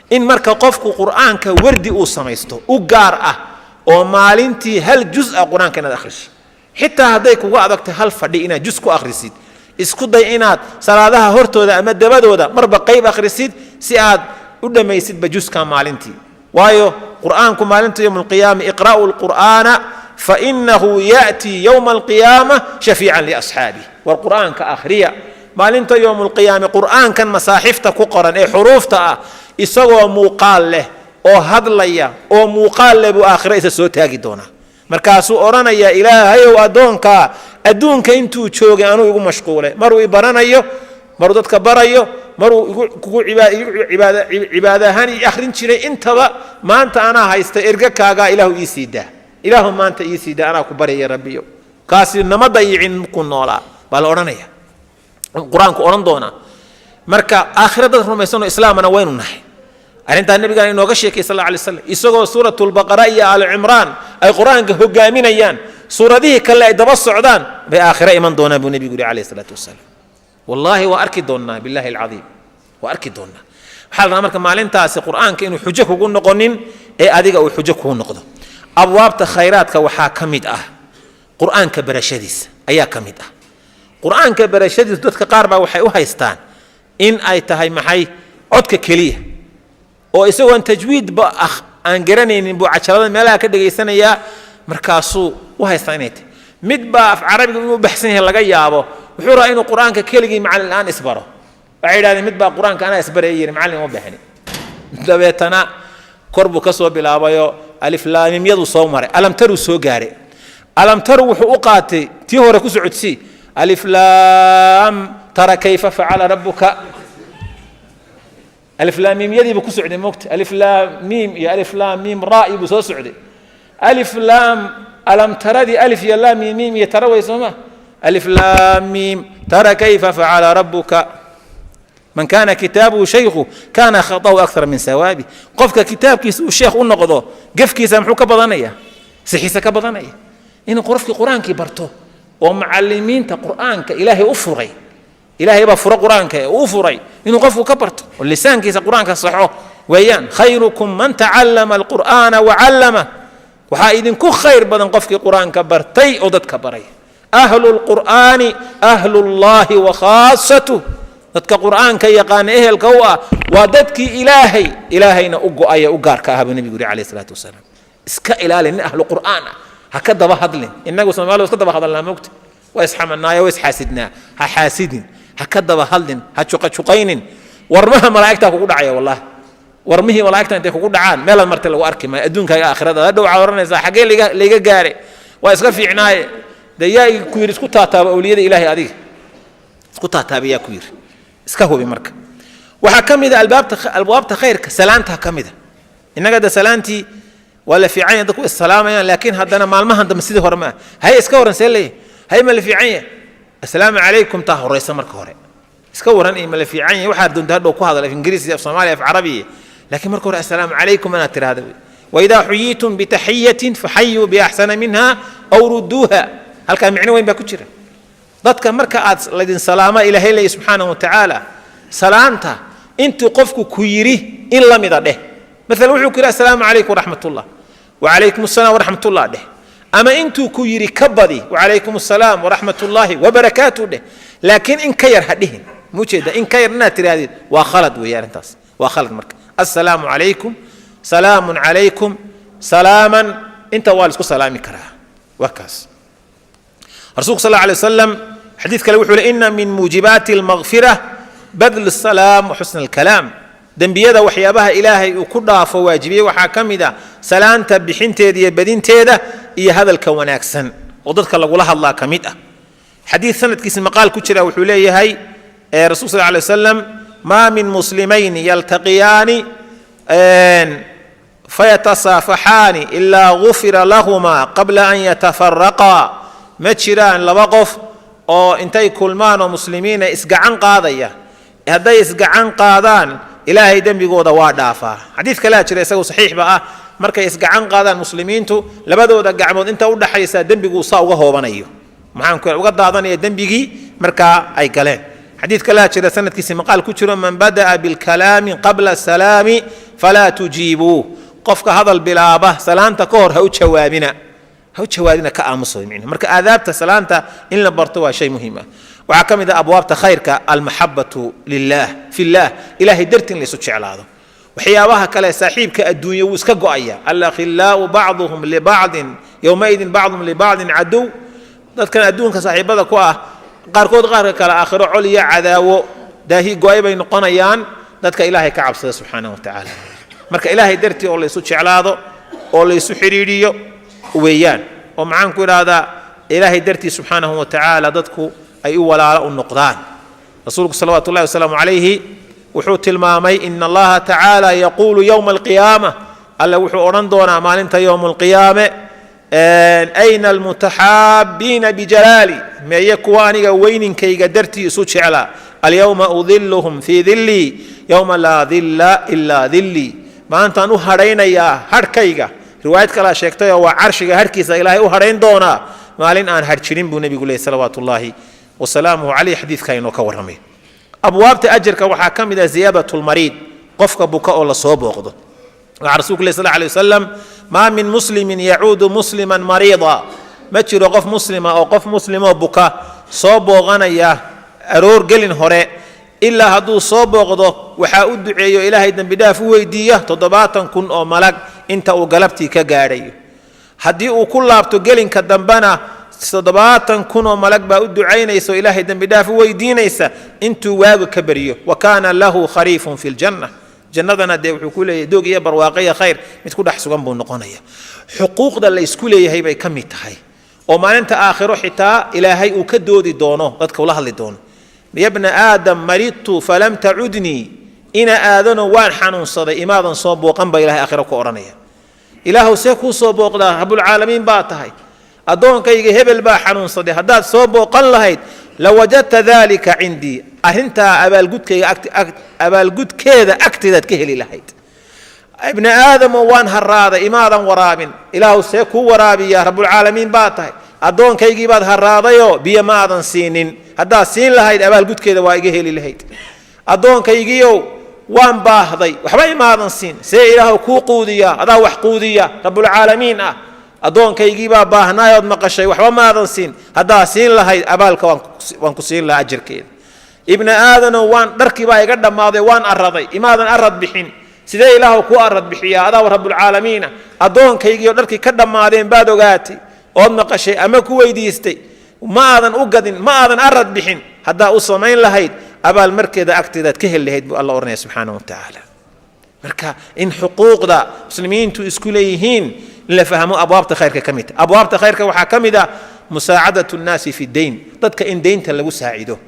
In marka qofku Qur-aanka wardi uu samaysto u gaar ah, oo maalintii hal juz ah Qur-aanka inaad akhriso, xitaa hadday kugu adagtay hal fadhi inaad juz ku akhrisid, isku day inaad salaadaha hortooda ama dabadooda marba qayb akhrisid, si aad u dhammaysidba juskaa maalintii. Waayo Qur-aanku maalinta yowm alqiyaama, iqra'u alqur'aana fainahu ya'tii yowma alqiyaama shafiican liasxaabih. War Qur-aanka akhriya, maalinta yowm alqiyaame Qur-aankan masaaxifta ku qoran ee xuruufta ah, isagoo muuqaal leh oo hadlaya oo muuqaal leh buu aakhiro isa soo taagi doonaa. Markaasuu odhanayaa, Ilaahayow, addoonkaa adduunka intuu joogay anuu igu mashquulay, maruu i baranayo, maruu dadka barayo, maruu kugu cibaado ahaan ii akhrin jiray, intaba maanta anaa haysta, erga kaagaa, Ilaahu ii sii daa, Ilaahu maanta ii sii daa, anaa ku baryaya Rabbiyo, kaasi nama dayicin ku noolaa, baa la odhanaya, Qur-aanku odhan doonaa. Marka aakhira dad rumaysanoo Islaamana waynu nahay. Arrintaa nabigaan inooga sheekay sal alla alay slam, isagoo Suuratulbaqara iyo Aali Cimraan ay Qur-aanka hogaaminayaan, suuradihii kale ay daba socdaan, bay aakhira iman doonaan, buu nebigu yihi calayhi salaatu wasalaam. Wallaahi waa arki doonnaa, billahi alcadiim waa arki doonnaa. Waxaa la rabaa marka maalintaasi Qur-aanka inuu xujo kugu noqonin ee adiga uu xujo kugu noqdo. Abwaabta khayraadka waxaa ka mid ah Qur-aanka barashadiisa ayaa ka mid ah. Qur-aanka barashadiisu dadka qaar baa waxay u haystaan in ay tahay maxay codka keliya, oo isagoon tajwiidba ah aan garanaynin buu cajalada meelaha ka dhegaysanayaa, markaasuu u haystaa inay tahay. Mid baa af carabiga inuu u baxsan yahay laga yaabo, wuxuu rabaa inuu Qur-aanka keligii macallin la-aan isbaro. Waxay yidhahdeen mid baa Qur-aanka anaa isbaraya yidhi, macallin uma baahni. Dabeetana kor buu ka soo bilaabayo, aliflaamimyadu soo maray, alamtaruu soo gaaray. Alamtaru wuxuu u qaatay tii hore ku socodsii, aliflaam tara kayfa facala rabbuka. Aliflaamiimyadii buu ku socday moogta, aliflaamiim iyo aliflaamiim raa'i buu soo socday. Aliflaam alamtaradii alif iyo laam iyo miim iyo tara way sooma, aliflaamiim tara kayfa facala rabbuka. Man kaana kitaabuhu shaykhu kaana khata'u akthara min sawaabi. Qofka kitaabkiisa uu sheekh u noqdo, gefkiisa muxuu ka badanaya? Sixiisa ka badanaya. Inuu qofkii Qur-aankii barto oo macallimiinta Qur-aanka Ilaahay u furay, Ilaahay baa fura Qur-aanka ee uu furay, inuu qofku ka barto oo lisaankiisa Qur-aanka saxo weeyaan. Khayrukum man tacallama alqur'aana wacallama. Waxaa idinku khayr badan qofkii Qur-aanka bartay oo dadka baray. Ahlu lqur'aani ahlu llahi wa khaasatuh. Dadka Qur'aanka yaqaana ehelka u ah waa dadkii Ilaahay, Ilaahayna u go'aya, u gaarka ah buu Nebigu yidhi calayhi salaatu wasalaam. Iska ilaali nin ahlu Qur'aan ah ha ka daba hadlin. Innagu Soomaalidu iska daba hadalnaa, moogta, waa isxamanaayo, waa isxaasidnaa. Ha xaasidin, ha ka daba hadlin, ha juqajuqaynin. Warmaha malaa'igtaa kugu dhacaya, wallahi warmihii malaa'igta intay kugu dhacaan meelaad martay lagu arki maayo, adduunkaaga aakhirada. Hadhow waxaad oranaysaa, xaggee layga gaare? Waa iska fiicnaaye. Dee yaa ku yidhi isku taataaba awliyada Ilaahay? Adiga isku taataaba yaa ku yidhi? Iska hubi. Marka waxaa ka mid a albaabta, abwaabta khayrka, salaanta ka mid a. Innaga de salaantii waa la fiican yahay, dadku issalaamayaan, laakiin haddana maalmahan dambe sidii hore ma ah. Hay, iska waran, see leeyahay? Hay, ma la fiican yahay? Assalaamu calaykum taa horeysa. Marka hore iska waran iyo ma la fiican yahay, waxaad doonta hadhow ku hadal, af Ingiriisi, af Soomaaliya, af Carabiya, laakiin marka hore assalaamu calaykum inaad tiraahda wey. Waidaa xuyiitum bitaxiyatin faxayuu biaxsana minha aw rudduuha. Halkaa micno weyn baa ku jira. Dadka marka aad laydin salaama, Ilaahay leeyahy subxaanahu wa tacaala, salaanta intuu qofku ku yidhi in la mida dheh. Maalan wuxuu ku yidhi assalaamu calaykum waraxmatullah, wacalaykum assalaam waraxmatullah dheh. Ama intuu ku yidhi ka badi, wacalaykum assalaam waraxmatullaahi wabarakaatuh dheh, laakiin in ka yar ha dhihin. Mujeeda in ka yar inaad tidhaahdid waa khalad weeye, arrintaas waa khalad. Marka assalaamu calaykum, salaamun calaykum, salaaman, inta waa la isku salaami karaa, waa kaas. Rasuulku sal alla alay wasalam xadiid kale wuxuu le: ina min muujibaati almagfira badlu salaam wa xusna alkalaam. Dembiyada waxyaabaha Ilaahay uu ku dhaafo waajibiyey waxaa ka mid a salaanta bixinteeda iyo badinteeda iyo hadalka wanaagsan oo dadka lagula hadlaa ka mid ah. Xadiid sanadkiisa maqaal ku jira wuxuu leeyahay rasul sal alay wasalam: maa min muslimayni yaltaqiyaani fayatasaafaxaani ilaa gufira lahumaa qabla an yatafaraqaa. Ma jiraan laba qof oo intay kulmaan oo muslimiina isgacan qaadaya, hadday isgacan qaadaan Ilaahay dembigooda waa dhaafaa. Xadiid kalea jira, isagu saxiixba ah, markay isgacan qaadaan muslimiintu, labadooda gacmood inta u dhaxaysa dembiguu saa uga hoobanayo, maxaan ku uga daadanaya dembigii markaa ay galeen. Xadiid kalea jira, sanadkiisi maqaal ku jiro: man bada'a bilkalaami qabla asalaami falaa tujiibuuh. Qofka hadal bilaaba salaanta ka hor ha u jawaabina, ha u jawaabina, ka aamuso micnaha. Marka aadaabta salaanta in la barto waa shay muhiim ah. Waxaa ka mid ah abwaabta khayrka almaxabatu lilah fillah, Ilaahay dartii in la isu jeclaado. Waxyaabaha kale saaxiibka adduunye wuu iska go'aya. Alakhillaau bacduhum libacdin yowmaidin bacduhum libacdin caduw. Dadkan adduunka saaxiibada ku ah qaarkood qaarka kale aakhiro col iyo cadaawo daahi go'ay bay noqonayaan, dadka Ilaahay ka cabsada subxaanahu wa tacaala. Marka Ilaahay dartii oo la isu jeclaado oo la isu xidhiidhiyo weeyaan, oo maxaan ku idhaahdaa, Ilaahay dartii subxaanahu wa tacaala dadku ay u walaalo u noqdaan. Rasuulku salawaatu ullahi wasalaamu calayhi wuxuu tilmaamay: ina Allaha tacaala yaquulu yowma alqiyaama, Alle wuxuu odhan doonaa maalinta yowma alqiyaame: ayna almutaxaabiina bijalaali? Meeye kuwa aniga weyninkayga dartii isu jeclaa? Alyowma udiluhum fii dillii yowma laa dilla ilaa dillii. Maantaan u hadhaynayaa hadhkayga. Riwaayad kalaa sheegtayoo waa carshiga hadhkiisa Ilaahay u hadhayn doonaa maalin aan hadh jirin, buu Nebigu leeyay salawaatu ullaahi wasalaamuhu caleyh. Xadiidka inoo ka warramay. Abwaabta ajarka waxaa ka mid ah ziyaadat lmariid, qofka buka oo lasoo booqdo. Waxaa Rasulku leh sal alay wasalam: maa min muslimin yacuudu musliman mariida. Ma jiro qof muslima oo qof muslimoo buka soo booqanaya aroor gelin hore, ilaa hadduu soo booqdo waxaa u duceeyo, Ilaahay dembi dhaaf u weydiiya 70,000 oo malag inta uu galabtii ka gaadhayo. Haddii uu ku laabto gelinka dambena, 70,000 oo malag baa u ducaynaysa oo Ilaahay dembi dhaaf u weydiinaysa intuu waagu ka baryo. Wa kaana lahu khariifun fi ljanna. Jannadana dee wuxuu ku leeyahay doog iyo barwaaqo iyo khayr, mid ku dhex sugan buu noqonaya. Xuquuqda la isku leeyahay bay ka mid tahay, oo maalinta aakhiro xitaa Ilaahay uu ka doodi doono, dadka ula hadli doono: ya bna aadam, maridtu falam tacudnii. Ina aadano, waan xanuunsaday, imaadan soo booqan, baa Ilahay aakhiro ku odhanaya. Ilaahow, see kuu soo booqdaa? Rabbulcaalamiin baa tahay. Addoonkayga hebel baa xanuunsaday, haddaad soo booqan lahayd Lawajadta dalika cindii, arrintaa abaalgudkayga, abaalgudkeeda agteedaad ka heli lahayd. Ibni aadamo, waan haraaday, imaadan waraabin. Ilaahu, see kuu waraabiyaa? Rabbulcaalamiin baa tahay. Addoonkaygii baad haraadayoo biyo ma aadan siinin. Haddaad siin lahayd, abaalgudkeeda waa iga heli lahayd. Addoonkaygiiow, waan baahday, waxba imaadan siin. See Ilaahu kuu quudiyaa? Adaa wax quudiya, Rabbulcaalamiin ah. Addoonkaygiibaa baahnaayood maqashay, waxba maadan siin. Haddaad siin lahayd, abaalka waan ku siin lahaa ajarkeeda. Ibni aadanow, waan dharkiibaa iga dhammaaday, waan araday, imaadan arad bixin. Sidee Ilaahu kuu arad bixiyaa? Adaa Rabbulcaalamiina. Addoonkaygii oo dharkii ka dhammaadeen baad ogaatay ood maqashay ama ku weydiistay, ma aadan u gadin, ma aadan arad bixin. Haddaa u samayn lahayd, abaal markeeda agteedaad ka heli lahayd, buu Alla odhanaya subxaana wa tacaala. Marka in xuquuqda muslimiintu isku leeyihiin in la fahmo abwaabta khayrka ka mid. Abwaabta khayrka waxaa ka mid ah musaacadatu nnaasi fi deyn, dadka in deynta lagu saacido.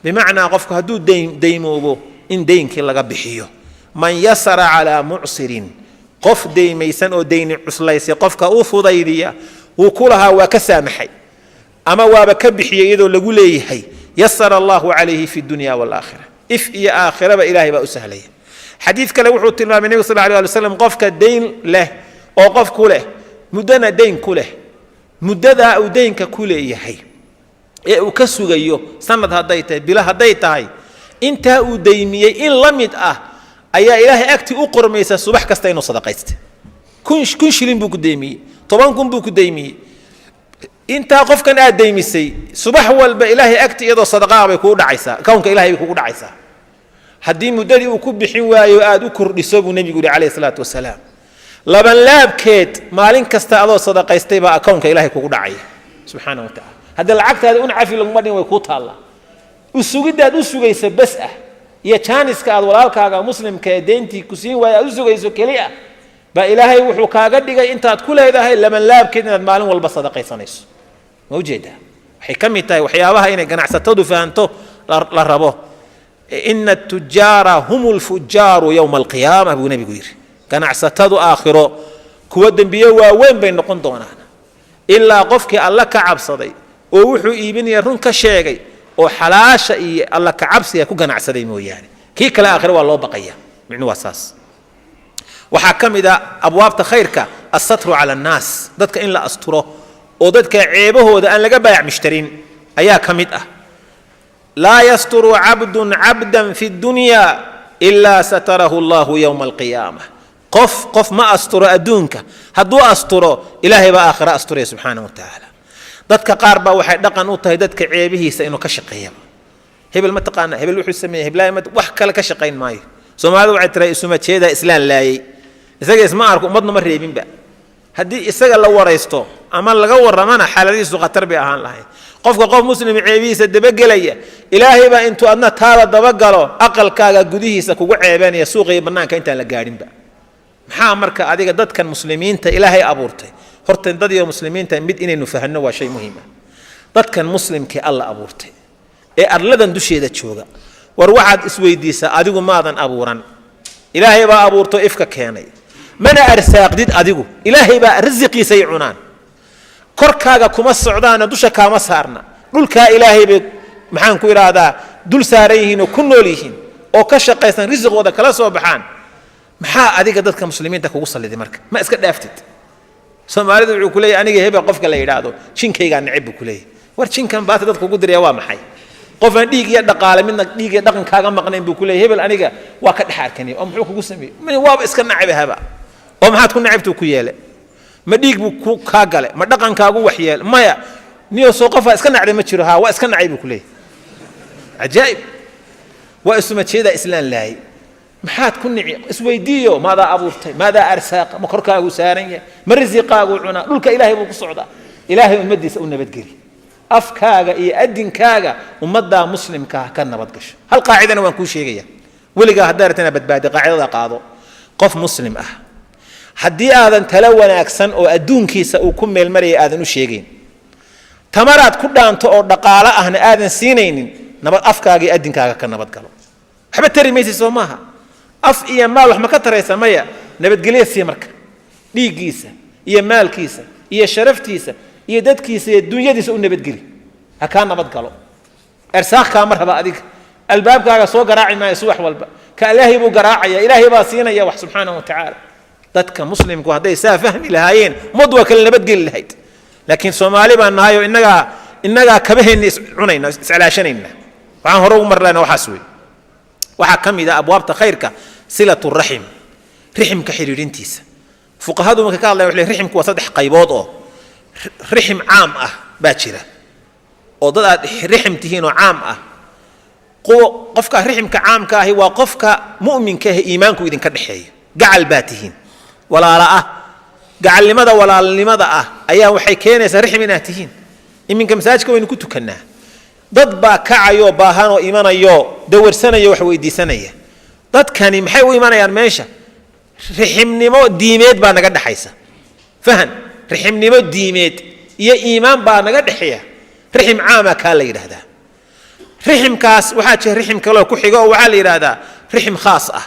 Bimacnaa, qofku hadduu deyn deymoobo, in deynkii laga bixiyo. Man yasara calaa mucsirin, qof deymaysan oo deyni cuslaysay qofka u fudaydiya, wuu ku lahaa waa ka saamaxay ama waaba ka bixiyey iyadoo lagu leeyahay, yasara Allahu calayhi fi dunya waalaakhira, if iyo aakhiraba Ilahay baa u sahlaya. Xadiid kale wuxuu tilmaamay Nebigu sal alay alay slam, qofka deyn leh oo qof ku leh, muddana deyn ku leh, muddadaa uu deynka ku leeyahay ee uu ka sugayo, sanad hadday tahay, bilo hadday tahay, intaa uu deymiyey in la mid ah ayaa Ilaahay agtii u qormaysa subax kasta inuu sadaqaysta. 1000 shilin buu ku deymiyey, 10,000 buu ku deymiyey. Intaa qofkan aad deymisay, subax walba Ilaahay agti iyadoo sadaqaa bay kugu dhacaysaa, kownka Ilahay bay kugu dhacaysaa. Haddii muddadii uu ku bixin waayo aad u kordhiso, buu Nebigu yihi calayhi salaatu wasalaam, labanlaabkeed maalin kasta adoo sadaqaystay baa akownka Ilahay kugu dhacaya subxaana wa tacala. Haddii lacagtaada un cafi laguma dhin, way kuu taallaa. Usugiddaad u sugaysa bes ah iyo jaaniska aad walaalkaaga muslimka ee deyntii ku siin waaya aad u sugayso keli ah baa Ilaahay wuxuu kaaga dhigay intaad ku leedahay labanlaabkeed inaad maalin walba sadaqaysanayso. Ma ujeedaa? Waxay ka mid tahay waxyaabaha inay ganacsatadu fahanto la rabo. Ina atujaara hum lfujaaru yowma alqiyaama, buu Nebigu yidhi. Ganacsatadu aakhiro kuwa dembiye waaweyn bay noqon doonaan, ilaa qofkii Alla ka cabsaday oo wuxuu iibinaya run ka sheegay oo xalaasha iyo Alla ka cabsiga ku ganacsaday mooyaane. Kii kale aakhiro waa loo baqaya. Micnu waa saas. Waxaa ka mid a abwaabta khayrka assatru cala annaas, dadka in la asturo oo dadka ceebahooda aan laga baayac mushtarin ayaa ka mid ah. Laa yasturu cabdun cabdan fi dunya ilaa satarahu Allahu yowma alqiyaama. Qof qof ma asturo adduunka, hadduu asturo, Ilaahay baa aakhira asturaya subxaana wa tacaala. Dadka qaar baa waxay dhaqan u tahay dadka ceebihiisa inuu ka shaqeeyaba. Hebel ma taqaana? Hebel wuxuu sameeyey, heblaaya ma wax kale ka shaqayn maayo. Soomaalidu waxay tiraa, isuma jeedaa islaan laayey. Isaga isma arko, ummadna ma reebinba. Haddii isaga la waraysto ama laga warramana, xaaladihiisu khatar bay ahaan lahayd. Qofka qof muslim ceebihiisa dabagelaya, Ilaahay baa intuu adna taada dabagalo aqalkaaga gudihiisa kugu ceebanaya, suuqa iyo bannaanka intaan la gaadhinba. Maxaa marka adiga dadkan muslimiinta Ilaahay abuurtay? Horta dad iyo muslimiinta mid inaynu fahanno waa shay muhiim ah. Dadkan muslimkee Alla abuurtay ee arladan dusheeda jooga, war waxaad isweydiisaa, adigu maadan abuuran, Ilaahay baa abuurto ifka keenay. Mana arsaaqdid adigu, Ilaahay baa risiqiisay cunaan. Korkaaga kuma socdaana, dusha kaama saarna. Dhulkaa Ilaahay bay, maxaan ku idhaahdaa, dul saaran yihiin oo ku nool yihiin oo ka shaqaysan, risiqooda kala soo baxaan. Maxaa adiga dadka muslimiinta kugu salliday? Marka ma iska dhaaftid? Soomaalidu wuxuu ku leeyahy, aniga hebel qofka la yidhaahdo jinkaygaa neceb, buu ku leeyahy. War jinkan baata dadka ugu diraya waa maxay? Qof aan dhiig iyo dhaqaale midna, dhiig iyo dhaqan kaaga maqnayn buu ku leeyahy, hebel aniga waa ka dhex arkanay. Oo muxuu kugu sameeyey? Waaba iska nacab haba. Oo maxaad ku nacabtuu ku yeele? Ma dhiig buu ku kaa gale? Ma dhaqankaagu wax yeele? Maya niyo, soo qofaa iska nacday ma jiro. Haa, waa iska nacay, buu ku leeyahy. Cajaa'ib! Waa isuma jeedaa islaan laayay. Maxaad ku nici? Isweydiiyo. Maadaa abuurtay? Maadaa arsaaqa? Ma korkaagu saaran yahay? Ma risiqaagu cunaa? Dhulka Ilaahay buu ku socdaa. Ilaahay ummaddiisa u nabadgeli. Afkaaga iyo adinkaaga ummaddaa muslimkaa ka nabadgasho. Hal qaacidana waan kuu sheegaya: weligaa haddaa rabta inaad badbaadi, qaacidada qaado. Qof muslim ah haddii aadan talo wanaagsan oo adduunkiisa uu ku meelmaraya aadan u sheegayn, tamaraad ku dhaanto oo dhaqaalo ahna aadan siinaynin, nabad afkaaga iyo adinkaaga ka nabadgalo. Waxba tari maysa, soo maaha? Af iyo maal wax ma ka taraysa? Maya. Nabadgelyo sii marka. Dhiiggiisa iyo maalkiisa iyo sharaftiisa iyo dadkiisa iyo dunyadiisa u nabadgeli, ha kaa nabadgalo. Arsaaq kaama raba adiga, albaabkaaga soo garaaci maayo subax walba. Ka Ilaahay buu garaacaya, Ilaahay baa siinaya wax subxaanahu wa tacaala. Dadka muslimku hadday saa fahmi lahaayeen, ummad waa kale nabadgeli lahayd. Laakiin Soomaali baan nahay oo innagaa kabaheenna is cunayna, iscalaashanayna. Waxaan hore ugu marlayna waxaas wey. Waxaa ka mid ah abwaabta khayrka silatu raxim, riximka xidhiidhintiisa. Fuqahadu markay ka hadlayan waxay leeyihin riximku waa saddex qaybood, oo rixim caam ah baa jira oo dad aad rixim tihiin oo caam ah. Qofka riximka caamka ahi waa qofka mu'minka ah, iimaanku idinka dhexeeyo, gacal baa tihiin, walaala ah. Gacalnimada walaalnimada ah ayaa waxay keenaysaa rixim inaad tihiin. Iminka masaajidka waynu ku tukannaa, dad baa kacayoo baahan oo imanayo, dawarsanaya, wax weydiisanaya. Dadkani maxay u imanayaan meesha? Riximnimo diimeed baa naga dhexaysa. Fahan, riximnimo diimeed iyo iimaan baa naga dhexeeya. Rixim caama kaa la yidhaahdaa. Riximkaas waxaa jira rixim kaloo ku xigo oo waxaa la yidhaahdaa rixim khaas ah.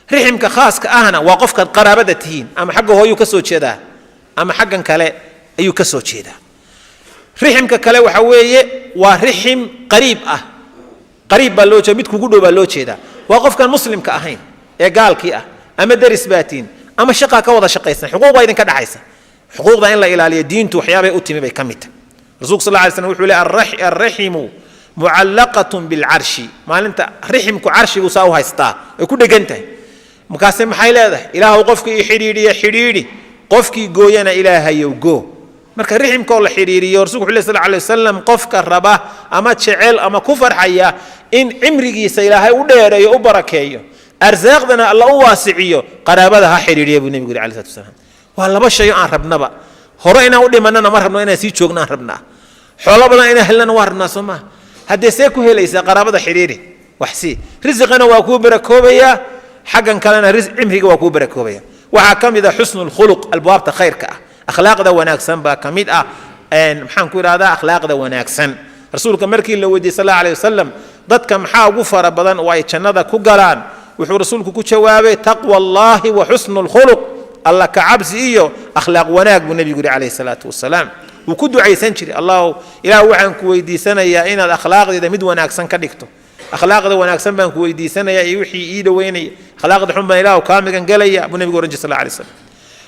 Riximka khaaska ahna waa qofkaad qaraabada tihiin, ama xagga hooyuu ka soo jeedaa ama xaggan kale ayuu ka soo jeedaa. Riximka kale waxa weeye waa rixim qariib ah. Qariib baa loo jeeda, mid kugu dhow baa loo jeedaa. Waa qofkaan muslimka ahayn ee gaalkii ah, ama deris baa tihiin ama shaqaa ka wada shaqaysan, xuquuq baa idinka dhexaysa. Xuquuqda in la ilaaliyo diintu waxyaabay u timi bay ka mid tahay. Rasuulku sal lla slam wuxuu leey: "Alraximu mucallaqatun bilcarshi." Maalinta riximku carshigu saa u haystaa, ay ku dhegan tahay. Markaase maxay leedahay? "Ilaahow, qofkii i xidhiidhiya xidhiidhi, qofkii gooyana Ilaahayow goo." Marka riximkoo la xidhiiriyo, rasulku wuxuu ley sal alay wasalam, qofka raba ama jecel ama ku farxaya in cimrigiisa Ilaahay u dheereeyo, u barakeeyo, arsaaqdana Alla u waasiciyo, qaraabada ha xidhiidhiya, buu nebigu yidhi alai slatu wasalaam. Waa laba shayo aan rabnaba. Hore inaan u dhimanana ma rabno, inaan sii joogno aan rabnaa. Xoolo badan inaan helnana waa rabnaa, soo maaha? Haddee see ku helaysaa? Qaraabada xidhiiri, wax sii, risiqana waa kuu barakoobayaa, xaggan kalena cimriga waa kuu barakoobaya. Waxaa ka mid ah xusnu lkhuluq, abwaabta khayrka ah, akhlaaqda wanaagsan baa ka mid ah. Maxaan ku idhahdaa akhlaaqda wanaagsan? Rasuulka markii la weydiiyey sal alla alay wasalam dadka maxaa ugu fara badan oo ay jannada ku galaan, wuxuu rasuulku ku jawaabay: "Taqwa Allahi wa xusnu lkhuluq." Alla ka cabsi iyo akhlaaq wanaag, buu nebigu yidhi calayhi salaatu wasalaam. Wuu ku ducaysan jiray: "Allahu Ilaah, waxaan ku weydiisanayaa inaad akhlaaqdeeda mid wanaagsan ka dhigto. Akhlaaqda wanaagsan baan ku weydiisanayaa iyo wixii ii dhoweynaya. Akhlaaqda xun baan Ilaahu kaa migan gelaya," buu nebigu ohan jiray sal alla alay slam.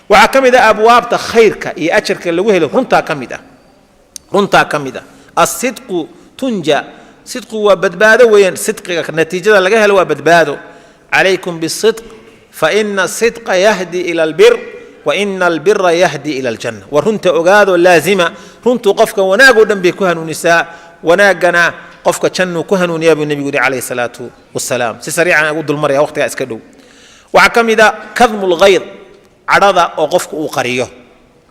Waxaa ka mid ah abwaabta khayrka iyo ajarka lagu helo runtaa ka mid ah, runtaa ka mid ah. Asidqu tunja, sidqu waa badbaado weeyaan. Sidqiga natiijada laga helo waa badbaado. "Calaykum bisidq, faina asidqa yahdi ila albir, wa ina albira yahdi ila aljanna." Waa runta ogaadoo laazima. Runtuu qofka wanaag oo dhan bay ku hanuunisaa, wanaaggana qofka jannuu ku hanuuniyaa, buu nebigu yidhi calayhi salaatu wasalaam. Si sariican ugu dulmaraya, waqtigaa iska dhow. Waxaa ka mid a kadmu lghayd, cadhada oo qofku uu qariyo.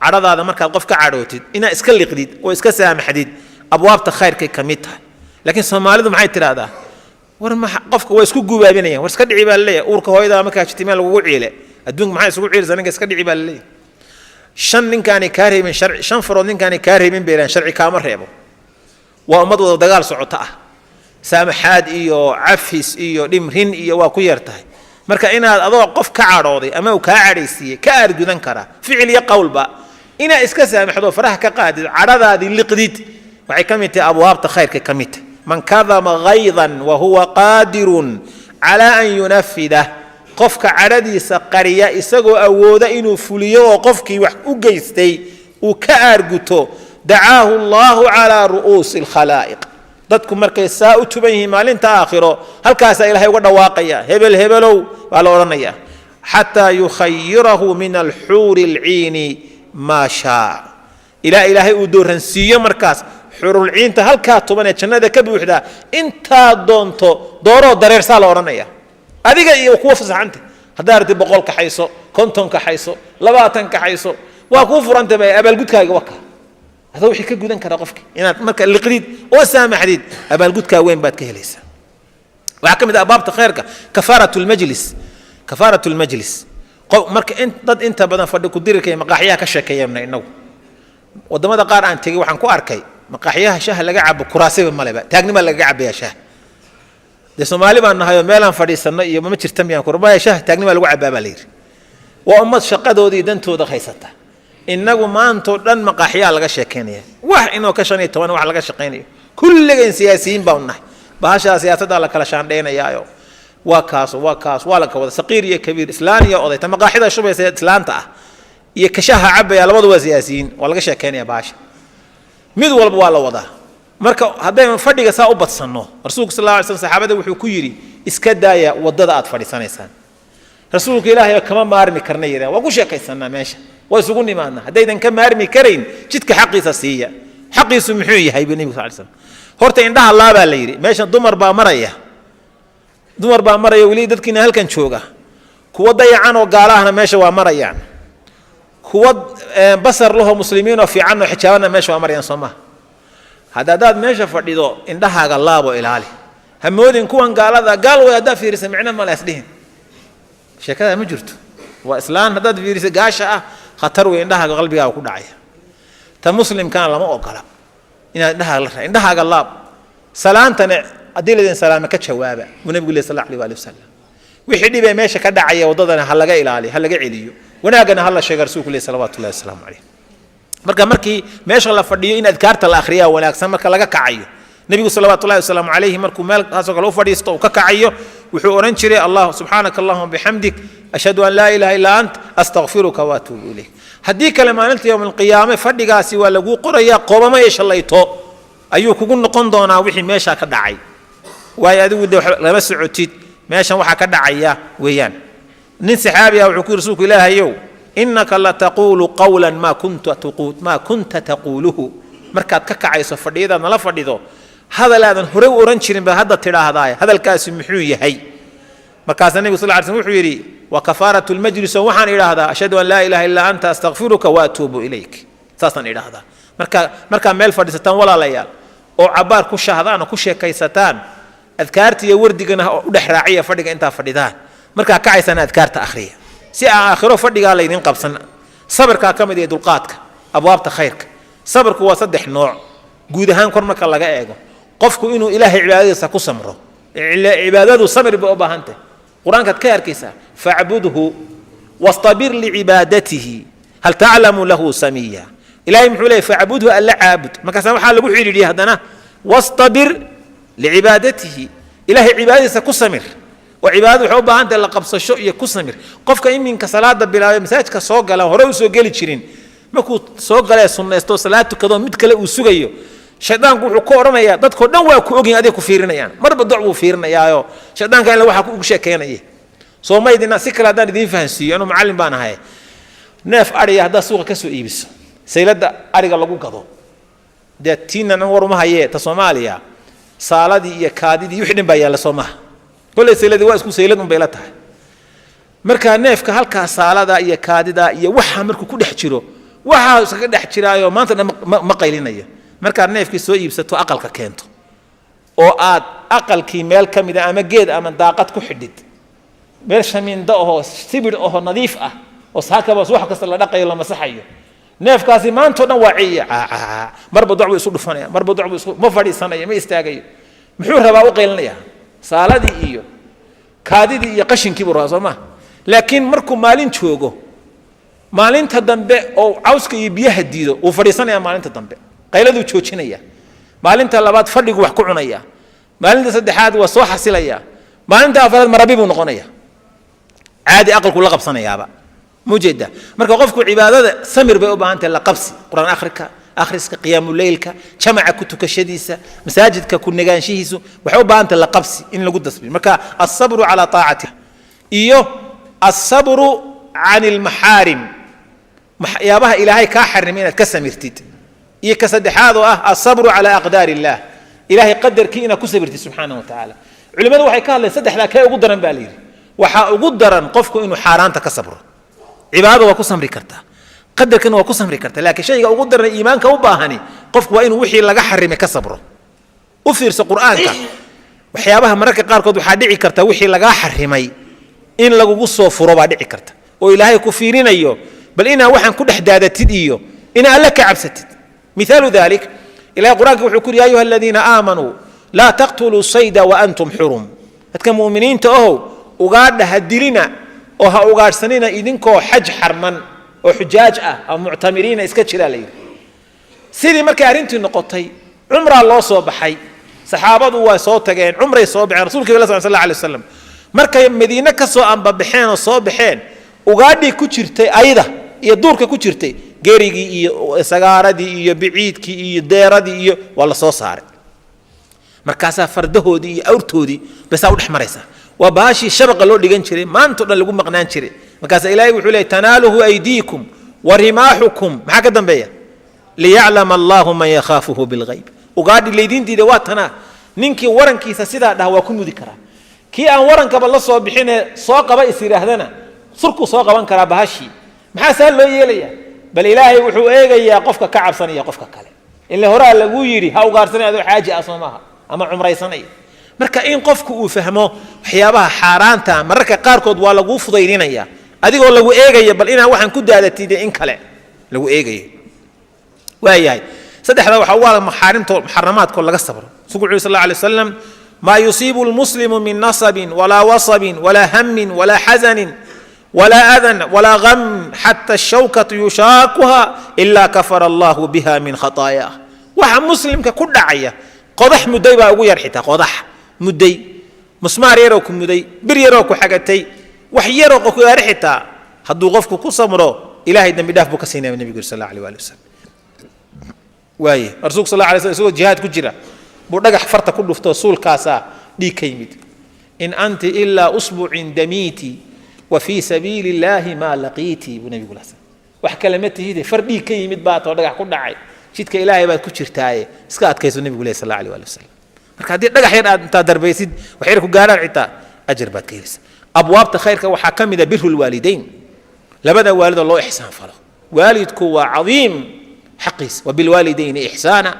Cadhadaada markaad qof ka cadhootid inaad iska liqdid oo iska saamaxdid, abwaabta khayrkay ka mid tahay. Laakiin Soomaalidu maxay tidhaahdaa? War ma qofka waa isku gubaabinayaan. "War iska dhici," baa laleeyahay. "Uurka hooyadaa markaa jitimaan lagugu ciile, adduunka maxaa isugu ciilisa? Ninka iska dhici," baa laleeyahay. Shan ninkaani kaa reebin sharci, shan farood ninkaani kaa reebin bay sharci kaama reebo. Waa ummad wada dagaal socota ah. Saamaxaad iyo cafis iyo dhimrin iyo waa ku yar tahay. Marka inaad adoo qof ka cadhooday ama uu kaa cadhaysiiyey ka aargudan karaa ficil iyo qowlba, inaad iska saamaxdo, faraha ka qaadid, cadhadaadii liqdid, waxay ka mid tahay abwaabta khayrka ka mid tahay. "Man kadama haydan wa huwa qaadirun calaa an yunafidah," qofka cadhadiisa qariya isagoo awooda inuu fuliyo oo qofkii wax u geystay uu ka aarguto, "dacaahu Allahu calaa ru'uusi alkhalaa'iq." Dadku markay saa u tuban yihiin maalinta aakhiro, halkaasaa Ilahay uga dhawaaqaya: "Hebel hebelow," baa la odhanaya, "xataa yukhayirahu min alxuuri alciini maa shaa," ilaa Ilaahay uu dooransiiyo markaas xurulciinta halkaa tuban ee jannada ka buuxdaa. "Intaa doonto dooroo dareersaa," la odhanaya. Adiga iyo kuwa fasaxanta, haddaa aragtid 100 kaxayso, 50 kaxayso, 20 kaxayso, waa kuu furanta ba abaalgudkaaga. Waka adoo wixii ka gudan karaa qofki, inaad marka liqdid oo saamaxdid, abaalgudkaa weyn baad ka helaysaa. Waxaa ka mid ah abwaabta khayrka kafaarat lmajlis. Kafaarat lmajlis, marka in dad inta badan fadhi kudirirka iyo maqaaxyaha ka sheekeeyana, inagu waddamada qaar aan tegey waxaan ku arkay maqaaxyaha shaha laga cabo kuraasiba maleba, taagnimaa lagaga cabaya shaha. Dee Soomaali baan nahay oo meelaan fadhiisanno iyo mama jirta miyaan kurmaya, shaha taagnimaa lagu cabaa baa la yidhi. Waa ummad shaqadooda iyo dantooda haysata. Innagu maantoo dhan maqaaxyaha laga sheekeynaya, wax inoo ka 15 wax laga shaqaynayo. Kulligayn siyaasiyiin baanu nahay. Bahashaa siyaasaddaa la kala shaandhaynayaayo, waa kaaso, waa kaas, waa la ka wada, saqiir iyo kabiir, islaan iyo oday, ta maqaaxida shubaysa islaanta ah iyo kashaha cabaya, labadu waa siyaasiyiin. Waa laga sheekeynaya bahasha, mid walba waa la wadaa. Marka haddaynu fadhiga saa u badsanno, rasuulku sal alla alay slam saxaabada wuxuu ku yidhi: "Iska daaya waddada aad fadhiisanaysaan." "Rasuulka Ilaahay, kama maarmi karna," yidhaha, "waa ku sheekaysanaa meesha, waa isugu nimaadnaa." "Haddaydan ka maarmi karayn, jidka xaqiisa siiya." Xaqiisu muxuu yahay bu nebigu sal slam? Horta indhaha laabaa la yidhi. Meesha dumar baa maraya, dumar baa maraya. Weli dadkiina halkan jooga, kuwa dayacan oo gaala ahna meesha waa marayaan, kuwa basar lahoo muslimiin oo fiican oo xijaabana meesha waa marayaan, soo maha? Hadda haddaad meesha fadhido, indhahaaga laabo, ilaali. Hamoodin kuwan gaalada gaal way haddaad fiirisa micno male isdhihin. Sheekadaa ma jirto. Waa islaan haddaad fiirisa gaasha ah, khatar wey, indhahaaga qalbigaaga ku dhacaya. Ta muslimkana lama ogola inaad indhahaaga la ra. Indhahaaga laab. Salaantana haddii laydin salaame ka jawaaba, buu nebigu leh sal alla alayh waali wasalam. Wixii dhibee meesha ka dhacaya waddadana ha laga ilaaliyo, ha laga celiyo, wanaaggana ha la sheega, rasuulku leh salawaatu ullahi wasalaamu calayh. Marka markii meesha la fadhiyo in adkaarta la akhriyaa wanaagsan. Marka laga kacayo, nebigu salawaatu ullahi wasalaamu calayhi markuu meel taasoo kale u fadhiisto uu ka kacayo, wuxuu odhan jiray: "Allah subxaanaka allahuma bixamdik, ashhadu an laa ilaha illaa ant, astaqfiruka waatuubu ilayk." Haddii kale maalinta yowm alqiyaame fadhigaasi waa laguu qorayaa, qoobamo iyo shallayto ayuu kugu noqon doonaa wixii meeshaa ka dhacay, waayo adigu de lama socotid meeshan waxaa ka dhacaya weeyaan. Nin saxaabi ah wuxuu ku yiri: "Rasuulku Ilaahayow, innaka lataquulu qawlan maa kunta taquuluhu." Markaad ka kacayso fadhiyadaad nala fadhido, hadalaadan horey u ohan jirin baa hadda tidhaahdaay, hadalkaasi muxuu yahay? Markaasaa nebigu sal ly slm wuxuu yidhi: "Wa kafaaratu lmajlis oo waxaan idhaahdaa: ashhadu an laa ilaha illaa anta, astaqfiruka wa atuubu ilayk. Saasaan idhaahdaa." Marka markaa meel fadhiisataan, walaalayaal, oo cabbaar ku shahdaan oo ku sheekaysataan, adkaarta iyo wardigana u dhex raaciya fadhiga intaa fadhidaan. Markaa kacaysana adkaarta akhriya, si aan aakhiro fadhigaa laydin qabsan. Sabirkaa ka mid iyo dulqaadka, abwaabta khayrka. Sabirku waa saddex nooc guud ahaan kor marka laga eego. Qofku inuu Ilaahay cibaadadiisa ku samro. Cibaadadu samir bay u baahantahy. Qur-aankaad ka arkaysaa: "Facbudhu wastabir licibaadatihi, hal taclamu lahu samiya." Ilahay muxuu leeyay? "Facbudhu," alla caabud. Markaasa waxaa lagu xidhiidhiyay haddana "wastabir licibaadatihi." Ilahay cibaadadiisa ku samir, oo cibaadadu waxay u baahan tahay la qabsasho iyo ku samir. Qofka iminka salaada bilaabay, masaajidka soo gala, hore u soo geli jirin, markuu soo galee sunnaysto, salaad tukado, mid kale uu sugayo, shaydaanku wuxuu ku odhanayaa: "Dadkoo dhan waa ku ogyihin, aday ku fiirinayaan." Marba doc buu fiirinayaayo, shaydaanka ila waxaa ugu sheekeynaya. Soo maydina si kale haddaan idiin fahansiiyo, anuu macallin baan ahay. Neef adhiya haddaad suuqa ka soo iibiso, sayladda adhiga lagu gado, dee tiinan war uma hayee, ta Soomaaliya saaladii iyo kaadidii wixii dhan baa yaalla, soo maha? Kolley sayladii waa isku saylad un bay la tahay. Marka neefka halkaa saalada iyo kaadida iyo waxa markuu ku dhex jiro, waxaa iskaga dhex jiraayo, maanta dhan ma qaylinayo. Markaad neefkii soo iibsato, aqalka keento, oo aad aqalkii meel ka mida ama geed ama daaqad ku xidhid, meel shamiindo ahoo sibidh ahoo nadiif ah oo saakaba wax kasta la dhaqayo, la masaxayo, neefkaasi maantao dhan waa ciya, marba doc buu isu dhufanaya, marba doc buu isu, ma fadhiisanayo, ma istaagayo. Muxuu rabaa u qaylinaya? Saaladii iyo kaadidii iyo qashinkii buu rabaa, soo ma? Laakiin markuu maalin joogo, maalinta dambe oo cawska iyo biyaha diido, wuu fadhiisanaya. Maalinta dambe qayladuu joojinaya. Maalinta labaad fadhigu wax ku cunaya. Maalinta saddexaad waa soo xasilaya. Maalinta afraad marabi buu noqonaya, caadi aqalku la qabsanayaaba mujeeda. Marka qofku cibaadada samir bay u baahan tahay, la qabsi, qur-aan akhrika, akhriska, qiyaamuleylka, jamaca ku tukashadiisa, masaajidka ku negaanshihiisu, waxay u baahan tahay la qabsi in lagu dasbiyo. Marka alsabru calaa taacati iyo alsabru can ilmaxaarim, waxyaabaha Ilaahay kaa xarimay inaad ka samirtid, iyo ka saddexaad oo ah alsabru calaa aqdaar illah, Ilaahay qadarkii inaad ku sabirtid subxaanahu wa tacaala. Culimmadu waxay ka hadleen saddexdaa kee ugu daran baa la yidhi. Waxaa ugu daran qofku inuu xaaraanta ka sabro. Cibaadada waa ku samri kartaa, qadarkana waa ku samri kartaa, laakiin shayga ugu daran iimaanka u baahani qofku waa inuu wixii laga xarimay ka sabro. U fiirso Qur-aanka, waxyaabaha mararka qaarkood waxaa dhici karta wixii lagaa xarimay in lagugu soo furo baa dhici karta, oo Ilaahay ku fiirinayo bal inaa waxaan ku dhex daadatid iyo inaa Alle ka cabsatid. Mithaalu dalik, Ilahay Qur-aanka wuxuu ku yidhi: "Ya ayuha aladiina aamanuu, laa taqtuluu sayda wa antum xurum." Dadka mu'miniinta ohow, ugaadha ha dilina oo ha ugaadhsanina idinkoo xaj xarman oo xujaaj ah ama muctamiriina iska jiraa, la yidhi. Sidii markay arrintii noqotay, Cumraa loo soo baxay, saxaabadu waa soo tageen, cumray soo baxeen, rasuulka la sal alay wasalam. Markay Madiine ka soo ambabaxeen oo soo baxeen, ugaadhii ku jirtay ayda iyo duurka ku jirtay, gerigii iyo sagaaradii iyo biciidkii iyo deeradii iyo waa la soo saaray. Markaasaa fardahoodii iyo awrtoodii basaa u dhex maraysaa. Waa baashii shabaqa loo dhigan jiray, maantao dhan lagu maqnaan jiray. Markaasaa Ilaahay wuxuu leeyay: tanaaluhu aydiikum wa rimaaxukum. Maxaa ka dambeeya? Liyaclama Allahu man yakhaafuhu bilghayb. Ugaadhi laydiin diiday waa tanaa. Ninkii warankiisa sidaa dhaha waa ku mudi karaa. Kii aan warankaba la soo bixinee soo qaba is yidhaahdana, surkuu soo qaban karaa bahashii. Maxaa saa loo yeelayaa? Bal Ilaahay wuxuu eegayaa qofka ka cabsanaya qofka kale. Ila horaa laguu yidhi ha ugaarsanay adoo xaaji ah, soo maaha, ama cumraysanaya. Marka in qofku uu fahmo waxyaabaha xaaraanta mararka qaarkood waa laguu fudaydinaya, adigoo lagu eegaya bal inaa waxaan ku daadatid in kale lagu eegayo. Waayahay, saddexda waxaa u maxaarimto, muxaramaadkoo laga sabro. Rasuulku wuxu sal alla alay wasalam: maa yusiibu lmuslimu min nasabin walaa wasabin walaa hamin walaa xasanin walaa adan walaa gam, xata ashawkatu yushaakuha, ilaa kafara Allahu biha min khataayaah. Waxa muslimka ku dhacaya, qodax mudday baa ugu yar, xitaa qodax mudday, musmaar yaroo ku muday, bir yaroo ku xagatay, wax yaroo ku gaari, xitaa hadduu qofku ku samro, Ilahay dembi dhaaf buu ka siinaya, nebigu yiri sal alla alay waali wasalam. Waaye rasuulku sal alla alay slam isagoo jihaad ku jira buu dhagax farta ku dhuftoo suulkaasaa dhiig ka yimid. In anti ilaa usbucin damiiti wa fii sabiili illaahi maa laqiiti, buu nebigu lahaa. Wax kale ma tihide, far dhiig ka yimid baa too dhagax ku dhacay, jidka Ilaahay baad ku jirtaaye iska adkayso, nebigu leh sal alla alay waali wasalam. Marka haddii dhagax yar aad intaad darbaysid wax yar ku gaarhaan, xitaa ajar baad ka helaysaa. Abwaabta khayrka waxaa ka mid a biru lwaalidayn, labada waalidoo loo ixsaan falo. Waalidku waa cadiim xaqiis. Wa bilwaalidayni ixsaana,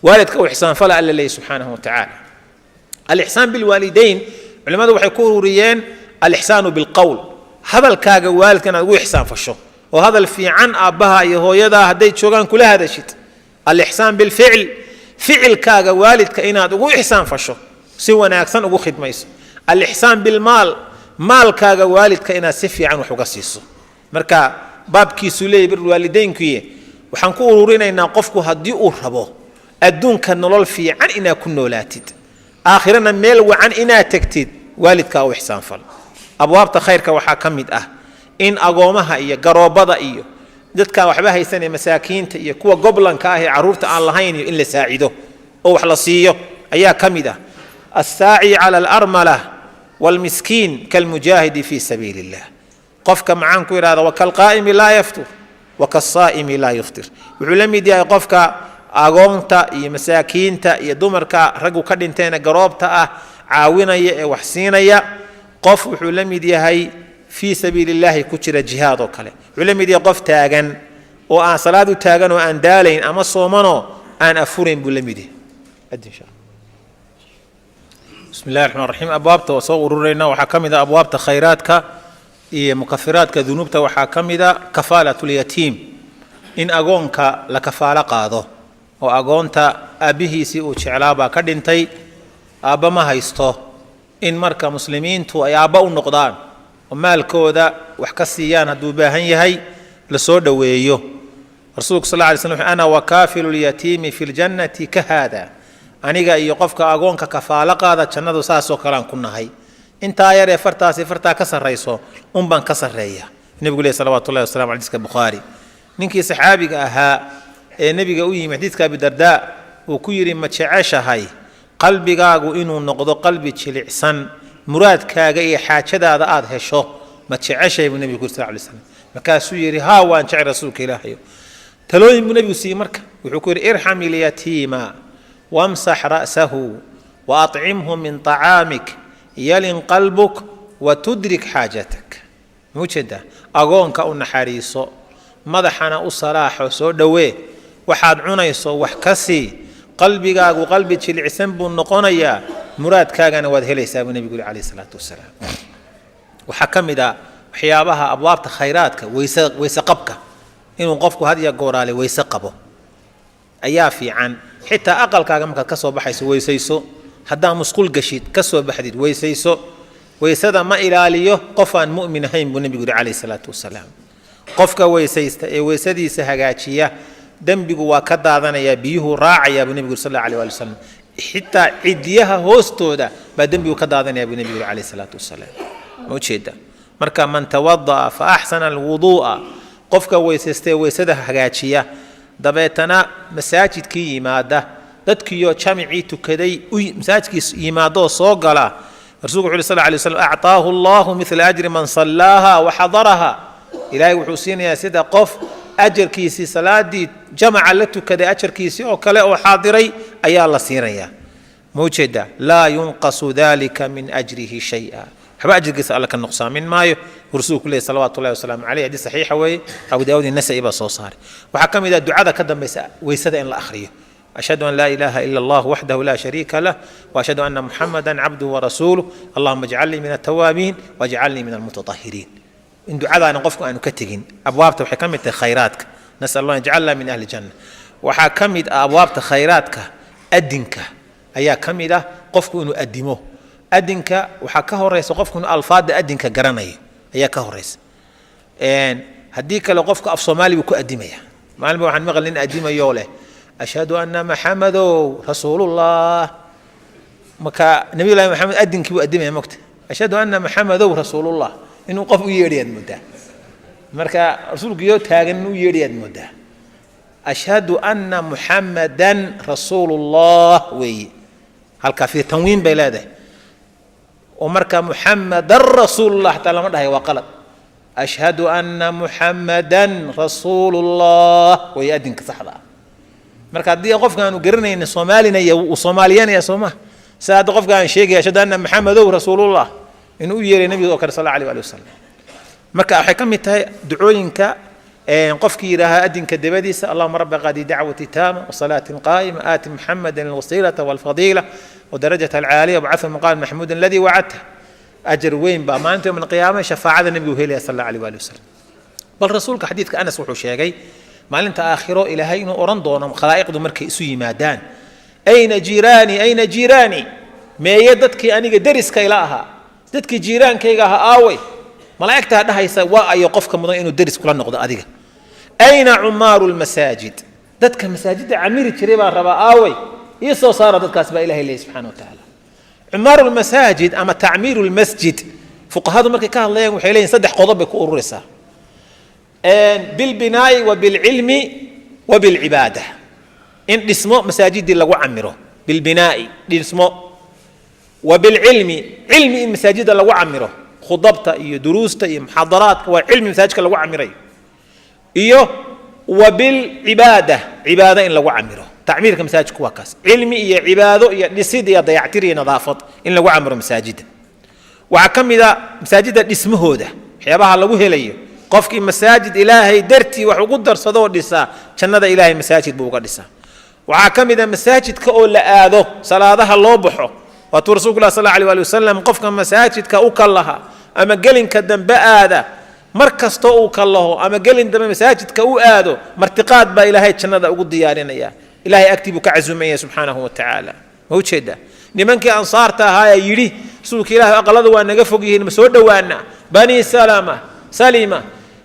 waalidka u ixsaan fala, Alla leeyahy subxaanahu wa tacaala. Alixsaan bilwaalidayn culimmadu waxay ku ururiyeen alixsaanu bilqowl, hadalkaaga waalidka inaad ugu ixsaan fasho oo hadal fiican aabbaha iyo hooyadaa hadday joogaan kula hadashid. Alixsaan bilficl, ficilkaaga waalidka inaad ugu ixsaan fasho, si wanaagsan ugu khidmayso. Alixsaan bilmaal, maalkaaga waalidka inaad si fiican wax uga siiso. Marka baabkiisuu leeyahy birulwaalidaynkuye waxaan ku ururinaynaa: qofku haddii uu rabo adduunka nolol fiican inaad ku noolaatid, aakhirana meel wacan inaad tegtid, waalidkaa u ixsaan fal. Abwaabta khayrka waxaa ka mid ah in agoomaha iyo garoobada iyo dadkaan waxba haysanee masaakiinta iyo kuwa goblanka ah ee carruurta aan lahayn iyo in la saacido oo wax la siiyo ayaa ka mid ah. Assaaci cala alarmala waalmiskiin kalmujaahidi fii sabiili illah. Qofka maxaan ku idhahda, wakalqaa'imi laa yaftur wakasaa'imi laa yuftir. Wuxuu la mid yahay qofka agoonta iyo masaakiinta iyo dumarka raggu ka dhinteena garoobta ah caawinaya ee wax siinaya, qof wuxuu la mid yahay fii sabiili illaahi ku jira, jihaad oo kale. Wuxuu la mid yahay qof taagan oo aan salaad u taagan oo aan daalayn, ama soomanoo aan afurayn buu la mid yahay. Bismi illahi raxmaan raxiim. Abwaabta waa soo ururayna. Waxaa ka mid a abwaabta khayraadka iyo mukafiraadka dunuubta, waxaa ka mid a kafaalatul-yatiim, in agoonka la kafaalo qaado. Oo agoonta aabbihiisii uu jeclaabaa ka dhintay, aabba ma haysto, in marka muslimiintu ay aabba u noqdaan oo maalkooda wax ka siiyaan hadduu baahan yahay, la soo dhoweeyo. Rasuulku sal alla alay slam: ana wakaafilu lyatiimi fi ljannati ka haada. Aniga iyo qofka agoonka kafaalo qaada jannadu saasoo kalean ku nahay, intaa yaree fartaasi fartaa ka sarrayso unbaan ka sarreeya, nebigu leh salawatu llahi wasalam. Xadiiska Bukhaari, ninkii saxaabiga ahaa ee nebiga u yimi, xadiiska Abidardaa, uu ku yidhi: ma jeceshahay qalbigaagu inuu noqdo qalbi jilicsan, muraadkaaga iyo xaajadaada aada hesho ma jeceshahay? Buu nebigu ku yiri sal lay slam. Markaasuu yidhi: haa, waan jecel, rasuulka Ilaahayo. Talooyin buu nebigu siiyey. Marka wuxuu ku yidhi: irxam ilyatiima wamsax ra'sahu waacimhu min طacaamik, yalin qalbuk watudrik xaajatak. Muujeedaa? Agoonka u naxariiso, madaxana u salaaxo, soo dhowee, waxaad cunayso wax ka sii, qalbigaagu qalbi jilicsan buu noqonayaa, muraadkaagana waad helaysaa, buu nebigu yuri calayh isalaatu wasalaam. Waxaa ka mid ah waxyaabaha abwaabta khayraadka weyse, weyse qabka, inuu qofku had ya gooraale weyse qabo ayaa fiican. Xitaa aqalkaaga markaad ka soo baxayso weysayso, haddaa musqul gashid ka soo baxdid weysayso. Weysada ma ilaaliyo qof aan mu'min ahayn, buu nebigu yidhi calayhi salaatu wasalaam. Qofka weysaysta ee weysadiisa hagaajiya Dembigu waa ka daadanayaa, biyuhu raacayaa buu nebigu sal alla alay waali wasalam. Xitaa cidyaha hoostooda baa dembigu ka daadanaya buu nebigu alayh salaatu wasalaam. Ma ujeeda? Marka man tawada'a fa axsana alwuduu'a, qofka weysaystee weysada hagaajiya, dabeetana masaajidkii yimaada, dadkiioo jamicii tukaday masaajidkii yimaadoo soo gala, rasuulku wuxu uhi sal alay slam: acطaahu allahu midla ajri man sallaaha waxadaraha. Ilaahay wuxuu siinayaa sida qof ajarkiisii salaadii jamaca la tukaday ajarkiisii oo kale oo xaadiray ayaa la siinayaa. Ma ujeeda? Laa yunqasu dalika min ajrihi shaya, waxba ajirkiisa Alla ka nuqsaamin maayo, rasuulku leeyahy salawaatu ullahi wasalaamu caleyh. Xadiis saxiixa weeye, Abu Daawud iyo Nasa'i baa soo saaray. Waxaa ka mid ah ducada ka dambaysa weysada in la akhriyo: أشهد أن لا إله إلا الله وحده لا شريك له وأشهد أن محمدا عبده ورسوله، اللهم اجعلني من التوابين واجعلني من المتطهرين. In ducadaana qofku aanu ka tegin. Abwaabta waxay ka mid tahay khayraadka. Nasal Allah yajcalna min ahli janna. Waxaa ka mid ah abwaabta khayraadka adinka ayaa ka mid ah, qofku inuu adimo. Adinka waxaa ka horeysa qofku inuu alfaada adinka garanayo ayaa ka horeysa. Haddii kale qofku af Soomaali buu ku adimaya. Maalinba waxaan maqal nin adimayoo leh: "Ashhadu anna Maxamedow rasuulullah." Marka Nabiyullahi Maxamed adinkii buu adimaya mogta. "Ashhadu anna Maxamedow rasuulullah" inuu qof u yeedhayaad moodaa. Marka rasuulku yoo taagan inuu yeedhayaad moodaa. "Ashhadu anna Muxamadan rasuulullah" weeye. Halkaa fi tanwiin bay leedahay oo marka "Muxamadan rasuulullah" xataa lama dhahay, waa qalad. "Ashhadu anna Muxamadan rasuulullah" weeye adinka saxda ah. Marka haddii qofka aanu garanaynin Soomaalina iyo uu Soomaaliyanaya, soo maha? Sida hadda qofka aan sheegaya "ashhadu anna Maxamedow rasuulullah" inuu u yeeray nabiga oo kale sal alla alih ali wasalam. Marka waxay ka mid tahay ducooyinka qofkii yidhaahaa adinka dabadiisa: "Allahuma rabba qadi dacwati taama wasalaati qaa'ima, aati Muxamadan alwasiilata walfadiila wadarajata alcaaliya, wabcathu maqaam maxmuudan aladii wacadta." Ajar weyn baa maalinta yowm alqiyaama shafaacada nebigu helaya sal alla alih ali wasalam. Bal rasuulka xadiidka Anas wuxuu sheegay maalinta aakhiro Ilaahay inuu odhan doono khalaa'iqdu markay isu yimaadaan: "Ayna jiiraani? Ayna jiiraani?" Meeye dadkii aniga deriska ila ahaa, dadkii jiiraankayga ahaa aaway? Malaa'igtaa dhahaysa: waa ayo qofka mudan inuu deris kula noqdo adiga? "Ayna cumaaru lmasaajid?" Dadka masaajidda camiri jiray baan rabaa, aaway? Ii soo saara dadkaas baa Ilahay leeyahy subxana wa tacaala. Cumaaru lmasaajid ama tacmiiru lmasjid, fuqahadu markay ka hadlayaan waxay leeyihin saddex qodob bay ku ururaysaa: bilbinaa'i wa bilcilmi wa bilcibaada. In dhismo masaajidii lagu camiro, bilbinaa'i dhismo, wa bilcilmi cilmi in masaajidda lagu camiro, khudabta iyo duruusta iyo muxaadaraadka waa cilmi masaajidka lagu camirayo, iyo wa bilcibaada cibaado in lagu camiro. Tacmiirka masaajidku waa kaas: cilmi iyo cibaado iyo dhisid iyo dayactir iyo nadaafad in lagu camiro masaajidda. Waxaa ka mid a masaajidda dhismahooda waxyaabaha lagu helayo: qofkii masaajid Ilaahay dartii wax ugu darsadoo dhisaa, jannada Ilaahay masaajid buu uga dhisaa. Waxaa ka mid a masaajidka oo la aado, salaadaha loo baxo. Waatuu rasuulku lah sal alay ali wasalam qofka masaajidka u kallaha ama gelinka dambe aada, mar kastoo uu kallaho ama gelin dambe masaajidka u aado, martiqaad baa Ilaahay jannada ugu diyaarinaya, Ilahay agtii buu ka casumaya subxaanahu wa tacaala. Ma ujeedaa? Nimankii ansaarta ahaa ee yidhi: "Rasuulka Ilahi, aqalada waa naga fog yihiin, ma soo dhowaana?" Bani Salama, Salima,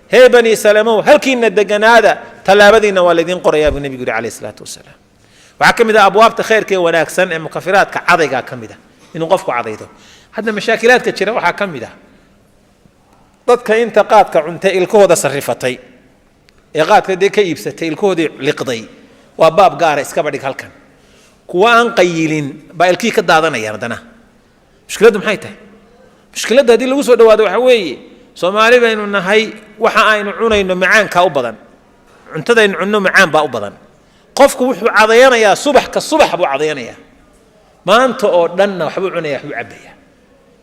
hee bani Salamow, halkiina deganaada, tallaabadiina waa laydin qorayaa buu nebigu yidhi calayh isalaatu wasalaam. Waxaa ka mid ah abwaabta khayrka ee wanaagsan ee mukafiraadka cadaygaa ka mid ah, inuu qofku cadaydo. Hadda mashaakilaadka jira waxaa ka mid ah dadka inta qaadka cuntay ilkahooda sarrifatay, ee qaadka dee ka iibsatay, ilkahoodii liqday. Waa baab gaara, iskaba dhig halkan. Kuwa aan qayilin baa ilkihii ka daadanayaan. Haddana mushkiladdu maxay tahay? Mushkiladda haddii lagu soo dhawaado waxaa weeye: Soomaali baynu nahay, waxa aynu cunayno macaankaa u badan, cuntadaynu cunno macaan baa u badan. Qofku wuxuu cadayanayaa subax ka subax buu cadayanayaa, maanta oo dhanna waxbuu cunaya, waxbuu cabaya,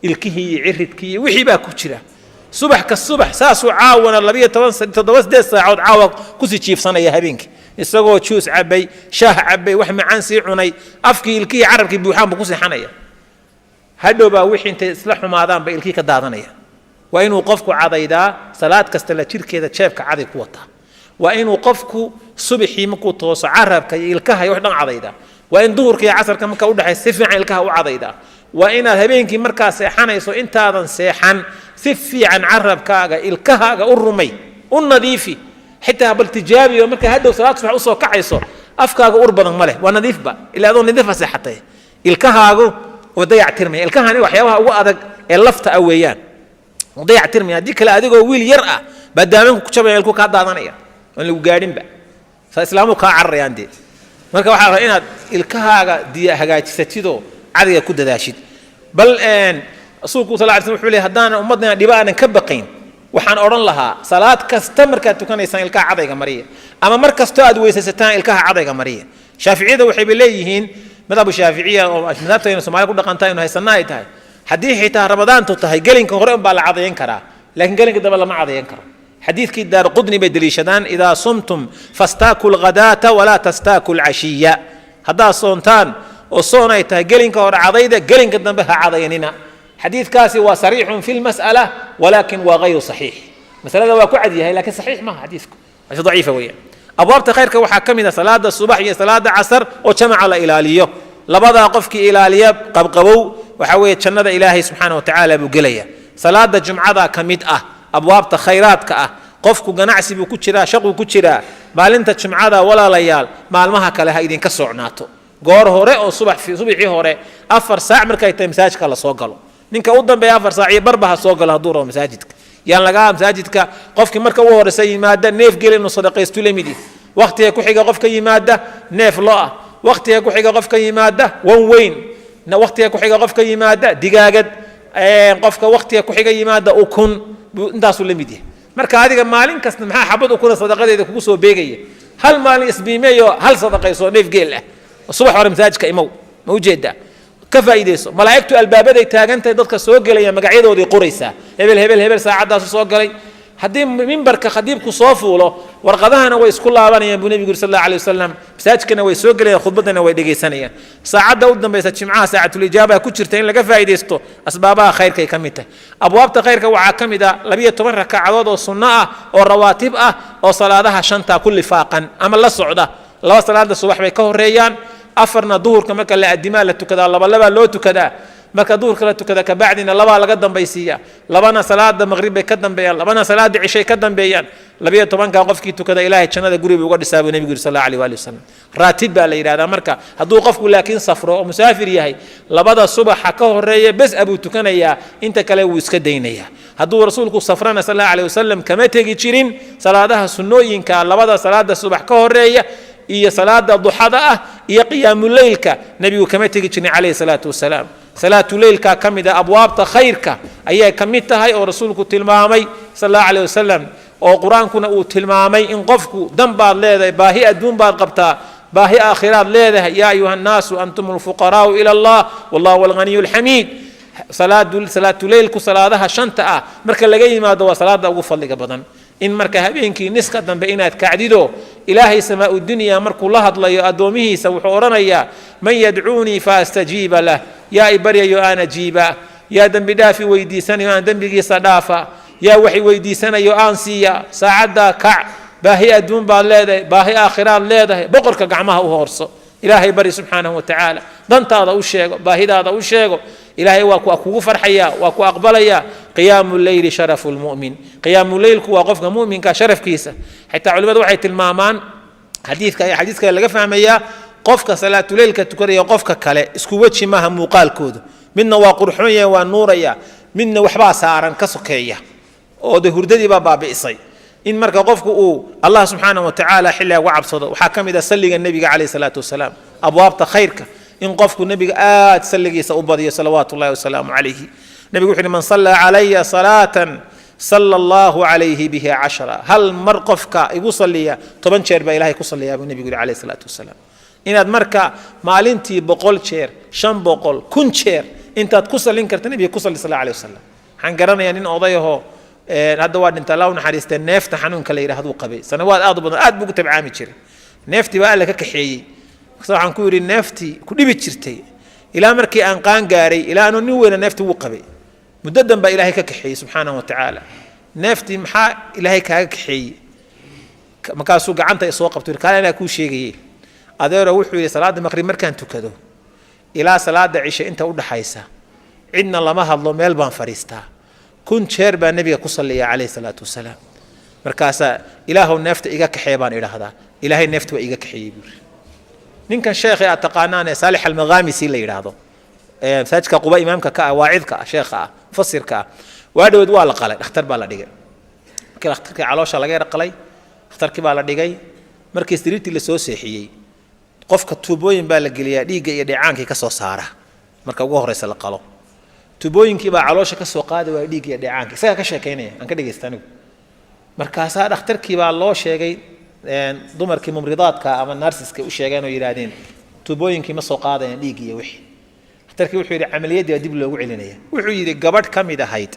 ilkihii iyo ciridkii iyo wixii baa ku jira. Subax ka subax saasuu caawana 12, 7, 8 saacood caawa kusii jiifsanaya habeenkii, isagoo juus cabay, shaah cabay, wax macaan sii cunay, afkii, ilkihii, carabkii buuxaan buu ku seexanaya. Hadhow baa wixii intay isla xumaadaan bay ilkihii ka daadanaya. Waa inuu qofku cadaydaa salaad kasta la jirkeeda, jeebka caday ku wataa. Waa inuu qofku subaxii markuu tooso carabka iyo ilkaha iyo wax dhan cadaydaa. Waa in duhurka iyo casarka marka udhexaysa si fiican ilkaha u cadaydaa. Waa inaad habeenkii markaa seexanayso, intaadan seexan si fiican carabkaaga, ilkahaaga u rumay, u nadiifi. Xitaa bal tijaabiyo, markaa hadhow salaad subax usoo kacayso, afkaaga ur badan ma leh, waa nadiifba, ilaa adoo nadiifa seexatay. Ilkahaagu oo dayac tirmaya, ilkahani waxyaabaha ugu adag ee lafta ah weeyaan, oo dayac tirmaya. Haddii kale adigoo wiil yar ah baa daamanku ku jabaya, ilku kaa daadanaya oon lagu gaadhinba, saa islaamuhu kaa cararayaan dee. Marka waxaa rabaa inaad ilkahaaga diya hagaajisatidoo cadiga ku dadaashid. Bal rasuulku sal ly slam wuxuu leey, haddaanan ummaddan dhiba aanan ka baqayn, waxaan odhan lahaa salaad kasta markaad tukanaysaan ilkaha cadayga mariya, ama mar kastoo aad weysaysataan ilkaha cadayga mariya. Shaaficiyada waxayba leeyihiin, madhabu shaaficiya oo madhabtaynu Soomaalida ku dhaqanta aynu haysanna ay tahay, haddii xitaa Ramadaantu tahay, gelinka hore unbaa la cadayan karaa, laakiin gelinka dambe lama cadayan karo. Xadiidkii Daar Qudni bay deliishadaan: "Idaa sumtum fastaaku lghadaata walaa tastaaku lcashiya." Haddaad soontaan oo soon ay tahay, gelinka hore cadayda, gelinka dambe ha cadayanina. Xadiidkaasi waa sariixun fi lmas'ala, walaakin waa hayru saxiix. Masalada waa ku cad yahay, laakiin saxiix maaha xadiidku, xadiis daciifa weeyaan. Abwaabta khayrka waxaa ka mid ah salaada subax iyo salaada casar oo jamaca la ilaaliyo. Labadaa qofkii ilaaliya qabqabow, waxaa weeye jannada Ilaahay subxaana wa tacaala buu gelaya. Salaada jumcada ka mid ah abwaabta khayraadka ah. Qofku ganacsi buu ku jiraa, shaquu ku jiraa maalinta jumcada. Walaalayaal, maalmaha kale ha idinka socnaato. Goor hore oo subax, subaxii hore 4 saac markay tahay, masaajidka la soo galo. Ninka u dambeeya 4 saac iyo barba ha soo galo hadduu rabo. Masaajidka yaan lagaa, masaajidka qofkii marka u horeysa yimaada neef gel inuu sadaqaystu la mid yahay. Waqtiga ku xiga qofka yimaada neef lo ah, waqtiga ku xiga qofka yimaada wan weyn, waqtiga ku xiga qofka yimaada digaagad, qofka waqtiga ku xiga yimaada ukun buu intaasuu la mid yahay. Marka adiga maalin kasta maxaa xabad ukuna sadaqadeeda kugu soo beegaya? Hal maalin isbiimeeyo, hal sadaqayso neef geel ah, subax hore masaajidka imow. Ma ujeedaa? Ka faa'iidayso. Malaa'igtu albaabaday taagan tahay, dadka soo gelaya magacyadoodii qoraysaa: hebel, hebel, hebel saacaddaasu soo galay. Haddii mimbarka khadiibku soo fuulo, warqadahana way isku laabanayaan, buu nebigu yuri sal allahu alay wasalam. Masaajidkana way soo gelayaan, khudbaddana way dhegaysanayaan. Saacadda u dambaysa jimcaha, saacatulijaaba ku jirta, in laga faa'iidaysto asbaabaha khayrkay ka mid tahay. Abwaabta khayrka waxaa ka mid ah 12 rakacadood oo sunno ah oo rawaatib ah oo salaadaha shanta ku lifaaqan ama la socda. Laba salaada subax bay ka horeeyaan, afarna duhurka marka la adimaa la tukadaa, laba labaa loo tukadaa. Marka duhurka la tukada kabacdina labaa laga dambaysiiya, labana salaada maqrib bay ka dambeeyaan, labana salaada cishay ka dambeeyaan. 12-ka qofkii tukada, Ilaahay jannada guri buu uga dhisaa, buu nebigu yiri sal allahu alayh waali wasalam. Raatib baa la yidhahdaa. Marka hadduu qofku laakiin safro oo musaafir yahay, labada subaxa ka horeeya bes abuu tukanayaa, inta kale wuu iska daynayaa. Hadduu rasuulku safrana sal allahu alayh wasalam, kama tegi jirin salaadaha sunnooyinka, labada salaada subax ka horeeya iyo salaada duxada ah iyo qiyaamuleylka nebigu kama tegi jirin calayhi salaatu wasalaam. Salaatuleylka ka mid ah abwaabta khayrka ayay ka mid tahay oo rasuulku tilmaamay sal allahu alayh wasalam, oo Qur-aankuna uu tilmaamay in qofku dan baad leedahay, baahi adduun baad qabtaa, baahi aakhiraad leedahay. "Yaa ayuha annaasu antum alfuqaraau ila Allah wallahu alghaniyu alxamiid." Salaatuleylku salaadaha shanta ah marka laga yimaado waa salaada ugu fadliga badan. In marka habeenkii niska dambe inaad kacdido, Ilaahay samaa dunya markuu la hadlayo addoomihiisa wuxuu odhanayaa: "Man yadcuunii fa astajiiba lah?" Yaa i baryayo aan ajiiba? Yaa dembi dhaafi weydiisanayo aan dembigiisa dhaafa? Yaa waxay weydiisanayo aan siiya? Saacaddaa kac, baahi adduun baad leedahay, baahi aakhiraad leedahay, boqorka gacmaha u hoorso, Ilaahay bari subxaanahu wa tacaala, dantaada u sheego, baahidaada u sheego. Ilaahay waa kugu farxaya, waa ku aqbalaya. Qiyaamu leyli sharafu lmu'min. Qiyaamu leylku waa qofka mu'minka sharafkiisa. Xitaa culimadu waxay tilmaamaan, xadiidka xadiiska laga fahmayaa, qofka salaatuleylka tukanaya qofka kale isku weji maaha muuqaalkoodu. Midna waa qurxoon yahay, waa nuuraya, midna waxbaa saaran ka sokeeya oo de hurdadii baa baabi'isay. In marka qofku uu Allah subxaanahu wa tacaala xilliga uga cabsado. Waxaa ka mid ah salliga nebiga calayhi salaatu wasalaam, abwaabta khayrka, in qofku nebiga aad salligiisa u badiyo salawaatu ullahi wasalaamu calayhi. Nebigu wuxu uhi: "Man sallaa calaya salaatan sala allahu calayhi biha cashara." Hal mar qofka igu salliya, 10 jeer baa Ilahay ku salliyaa, buu nebigu yihi calayhi salaatu wasalaam. Inaad marka maalintii 100 jeer, 500, 1000 jeer intaad ku sallin karta nebiga ku salli sal allahu alayh wasalam. Waxaan garanayaa nin odayahoo hadda waa dhinta, Allah u naxariistee, neefta xanuunka la yidhahduu qabay sanawaad aad u badan, aad buu ugu tabcaami jiray. Neeftii baa Alla ka kaxeeyey. Markaas waxaan ku yidhi: "Neeftii ku dhibi jirtay ilaa markii aan qaan gaaray, ilaa anuu nin weyna neeftii wuu qabay, muddadan baa Ilaahay ka kaxeeyey subxaanahu wa tacaala. Neeftii maxaa Ilaahay kaaga kaxeeyey?" Markaasuu gacanta soo qabtay: "Kaale, anaa kuu sheegayey, adeero." Wuxuu yidhi: "Salaadda maqrib markaan tukado ilaa salaada cishe inta u dhaxaysa cidna lama hadlo, meel baan fadhiistaa, 1000 jeer baa nebiga ku salliya calayhi salaatu wasalaam." Markaasaa Ilaahow neefta iga kaxee baan idhaahdaa. Ilaahay neefta waa iga kaxeeyey, buuri. Ninkan sheekhay aad taqaanaan ee Saalix Almaqaamisi la yidhaahdo, masaajidka Quba imaamka ka ah, waacidka ah, sheekha ah, mufasirka ah, waa dhaweed waa la qalay, dhakhtar baa la dhigay. Markii dhakhtarkii caloosha laga yar qalay, dhakhtarkii baa la dhigay. Markii sariirtii lasoo seexiyey, qofka tuubooyin baa la geliyaa dhiigga iyo dheecaankii ka soo saara. Marka ugu horreysa la qalo, tuubooyinkii baa caloosha ka soo qaadi waaya dhiigga iyo dheecaanka. Isagaa ka sheekaynaya, aan ka dhegaysta anigu. Markaasaa dhakhtarkii baa loo sheegay, dumarkii mumridaadka ama nurseska u sheegeen oo yidhaahdeen tuubooyinkii ma soo qaadayaan dhiiggi iyo wixii. Dhakhtarkii wuxuu yidhi camaliyaddii baa dib loogu celinaya. Wuxuu yidhi gabadh ka mid ahayd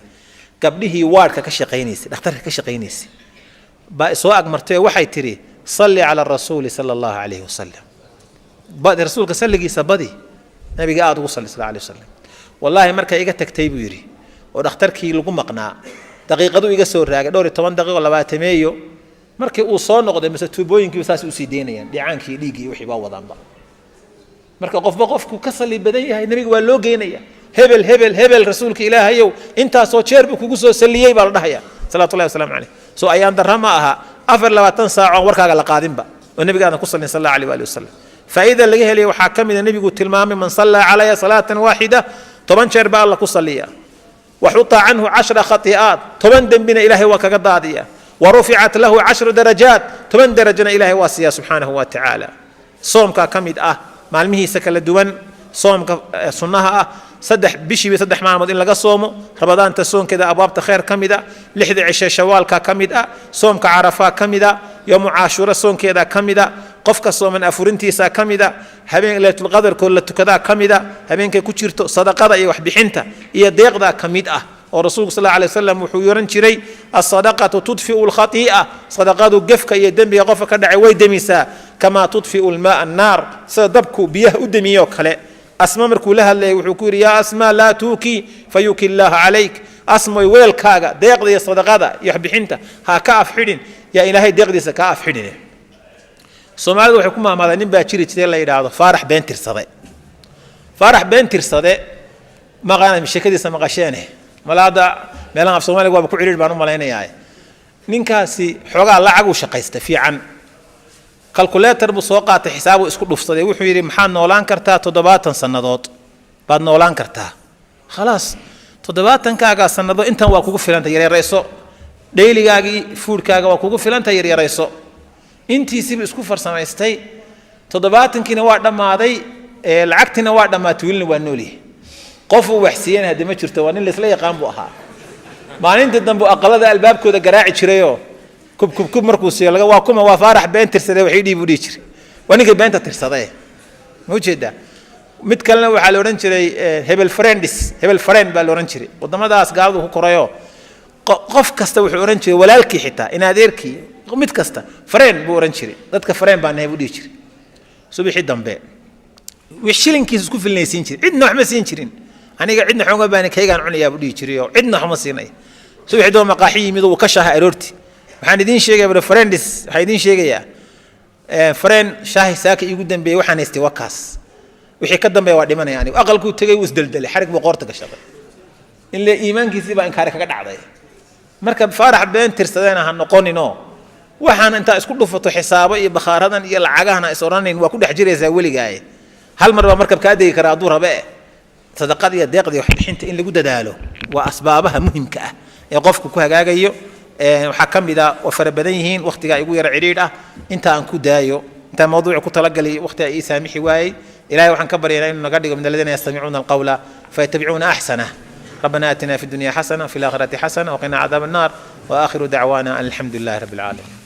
gabdhihii wardka ka shaqaynaysay, dhakhtarka ka shaqaynaysay, baa soo agmartay oo waxay tidhi: "Salli cala rasuuli sala Allahu calayhi wasalam." Rasuulka salligiisa badi, nabiga aada ugu salli sal alay wasalam. Wallaahi markay iga tagtay, buu yidhi, oo dhakhtarkii lagu maqnaa, daqiiqadu iga soo raagay, dhowr iyo toban daqiiqo, 20-eeyo, markii uu soo noqday, mise tuubooyinkiiba saas usii deynayaan dhicaankii, dhiiggii, wixii baa wadaanba. Marka qofba qofku ka salli badan yahay nabiga waa loo geynaya. Hebel, hebel, hebel, rasuulka Ilaahayow intaasoo jeer buu kugu soo salliyey baa la dhahaya, salawatullahi wasalaamu caleyh. Soo ayaan darra ma aha 24 saac oon warkaaga la qaadinba oo nabiga aadan ku sallin, sal Allah aleyh waali wasalam? Faa'iida laga helaya waxaa ka mida nebigu tilmaamay: "Man sallaa calaya salaatan waaxida", 10 jeer baa Alla ku salliya, "waxuta canhu 10 khati'aat", 10 dembina Ilaahay waa kaga daadiya, "wa ruficat lahu 10 darajaat", 10 darajana Ilaahay waa siiya subxaanahu wa tacaala. Soomkaa ka mid ah, maalmihiisa kala duwan, soomka sunnaha ah, saddex bishiiba 3 maalmood in laga soomo, Ramadaanta soonkeeda, abwaabta khayr ka mid a, 6da cishe Shawaalka ka mid ah, soomka Carafaa ka mid a, yoomu Caashuura soonkeeda ka mid a, qofka sooman afurintiisa ka mid a, habeen Leylatulqadarkoo la tukadaa ka mid a, habeenkay ku jirto, sadaqada iyo waxbixinta iyo deeqdaa ka mid ah, oo rasuulku sal alay wasalam wuxuu oran jiray: "Asadaqatu tudfiu lkhati'a", sadaqadu gefka iyo dembiga qofka ka dhacay way demisaa, "kamaa tudfiu lmaa annaar", sida dabku biyaha u demiyoo kale. Asma markuu la hadlayay wuxuu ku yidhi: "Yaa Asma, laa tuuki fayuki illaaha calayk." Asmoy, weelkaaga deeqda iyo sadaqada iyo waxbixinta ha ka afxidhin, yaa Ilaahay deeqdiisa kaa afxidhine. Soomaalidu waxay ku maahmaadaan, nin baa jiri jiray la yidhaahdo Faarax Been Tirsade. Faarax Been Tirsade maqaana sheekadiisa maqasheene? Mala hadda meelaha af Soomaaliga waaba ku cidhiir baan u malaynayaa. Ninkaasi xoogaa lacag uu shaqaysta fiican, calculator buu soo qaatay, xisaabuu isku dhufsaday. Wuxuu yidhi: "Maxaad noolaan kartaa? 70 sannadood baad noolaan kartaa. Khalaas, 70-kaagaa sannadood intan waa kugu filanta, yaryarayso dailygaagii, foodkaaga waa kugu filanta, yaryarayso." Intiisiibu isku farsamaystay, 70-kiina waa dhammaaday, lacagtiina waa dhammaatay, welina waa noolyahay. Qofuu wax siiyana hadde ma jirto, waa nin laisla yaqaan buu ahaa. Maalinta dambe aqalada albaabkooda garaaci jirayoo kub kub kub markuu siiyo laga waa kuma? "Waa Faarax Been Tirsade, waxii dhiib," buu dhihi jiray. Waa ninkii beenta tirsaday, ma ujeedaa? Mid kalena waxaa la odhan jiray hebel friends, hebel friend baa la odhan jiray. Waddamadaas gaaladu ku korayoo qof kasta wuxuu odhan jiray walaalkii, xitaa in adeerkii, mid kasta "friend" buu odhan jiray. "Dadka friend baa nahay," buu dhihi jiray. Subaxii dambe shilinkiisa isku filnaysiin jiray, cidna waxma siin jirin. "Aniga cidna xooga baani, kaygaan cunayaa," buu dhihi jiray, oo cidna waxma siinaya. Subaxii dambe maqaaxi yimid, uu ka shaaha aroorti. "Waxaan idiin sheegaya bro friends, waxaan idiin sheegayaa friend, shaahi saaka iigu dambeeyey waxaan haystay wakaas, wixii ka dambeeya waa dhimanaya anigu." Aqalkuu tegey, wuu isdeldelay, xarig buu qoorta gashaday, in le iimaankiisii baa inkaari kaga dhacday. Marka Faarax Been Tirsadeena ha noqoninoo waxaan intaa isku dhufato xisaabo iyo bakhaaradan iyo lacagahana is odhanayn waa ku dhex jiraysaa weligaaye. Hal mar baa markab kaa degi karaa hadduu rabe. Sadaqada iyo deeqda iyo waxbixinta in lagu dadaalo waa asbaabaha muhimka ah ee qofku ku hagaagayo. Waxaa ka mid a, waa fara badan yihiin, wakhtigaa igu yara cidhiidh ah, inta aan ku daayo, intaan mawduuca ku talagalay wakhtigaa ii saamixi waayey. Ilahay waxaan ka baryaynaa inuu naga dhigo min aladiina yastamicuuna alqawla fayatabicuuna axsanah. ربنا آتنا في الدنيا حسنة وفي الآخرة حسنة وقنا عذاب النار، وآخر دعوانا أن الحمد لله رب العالمين.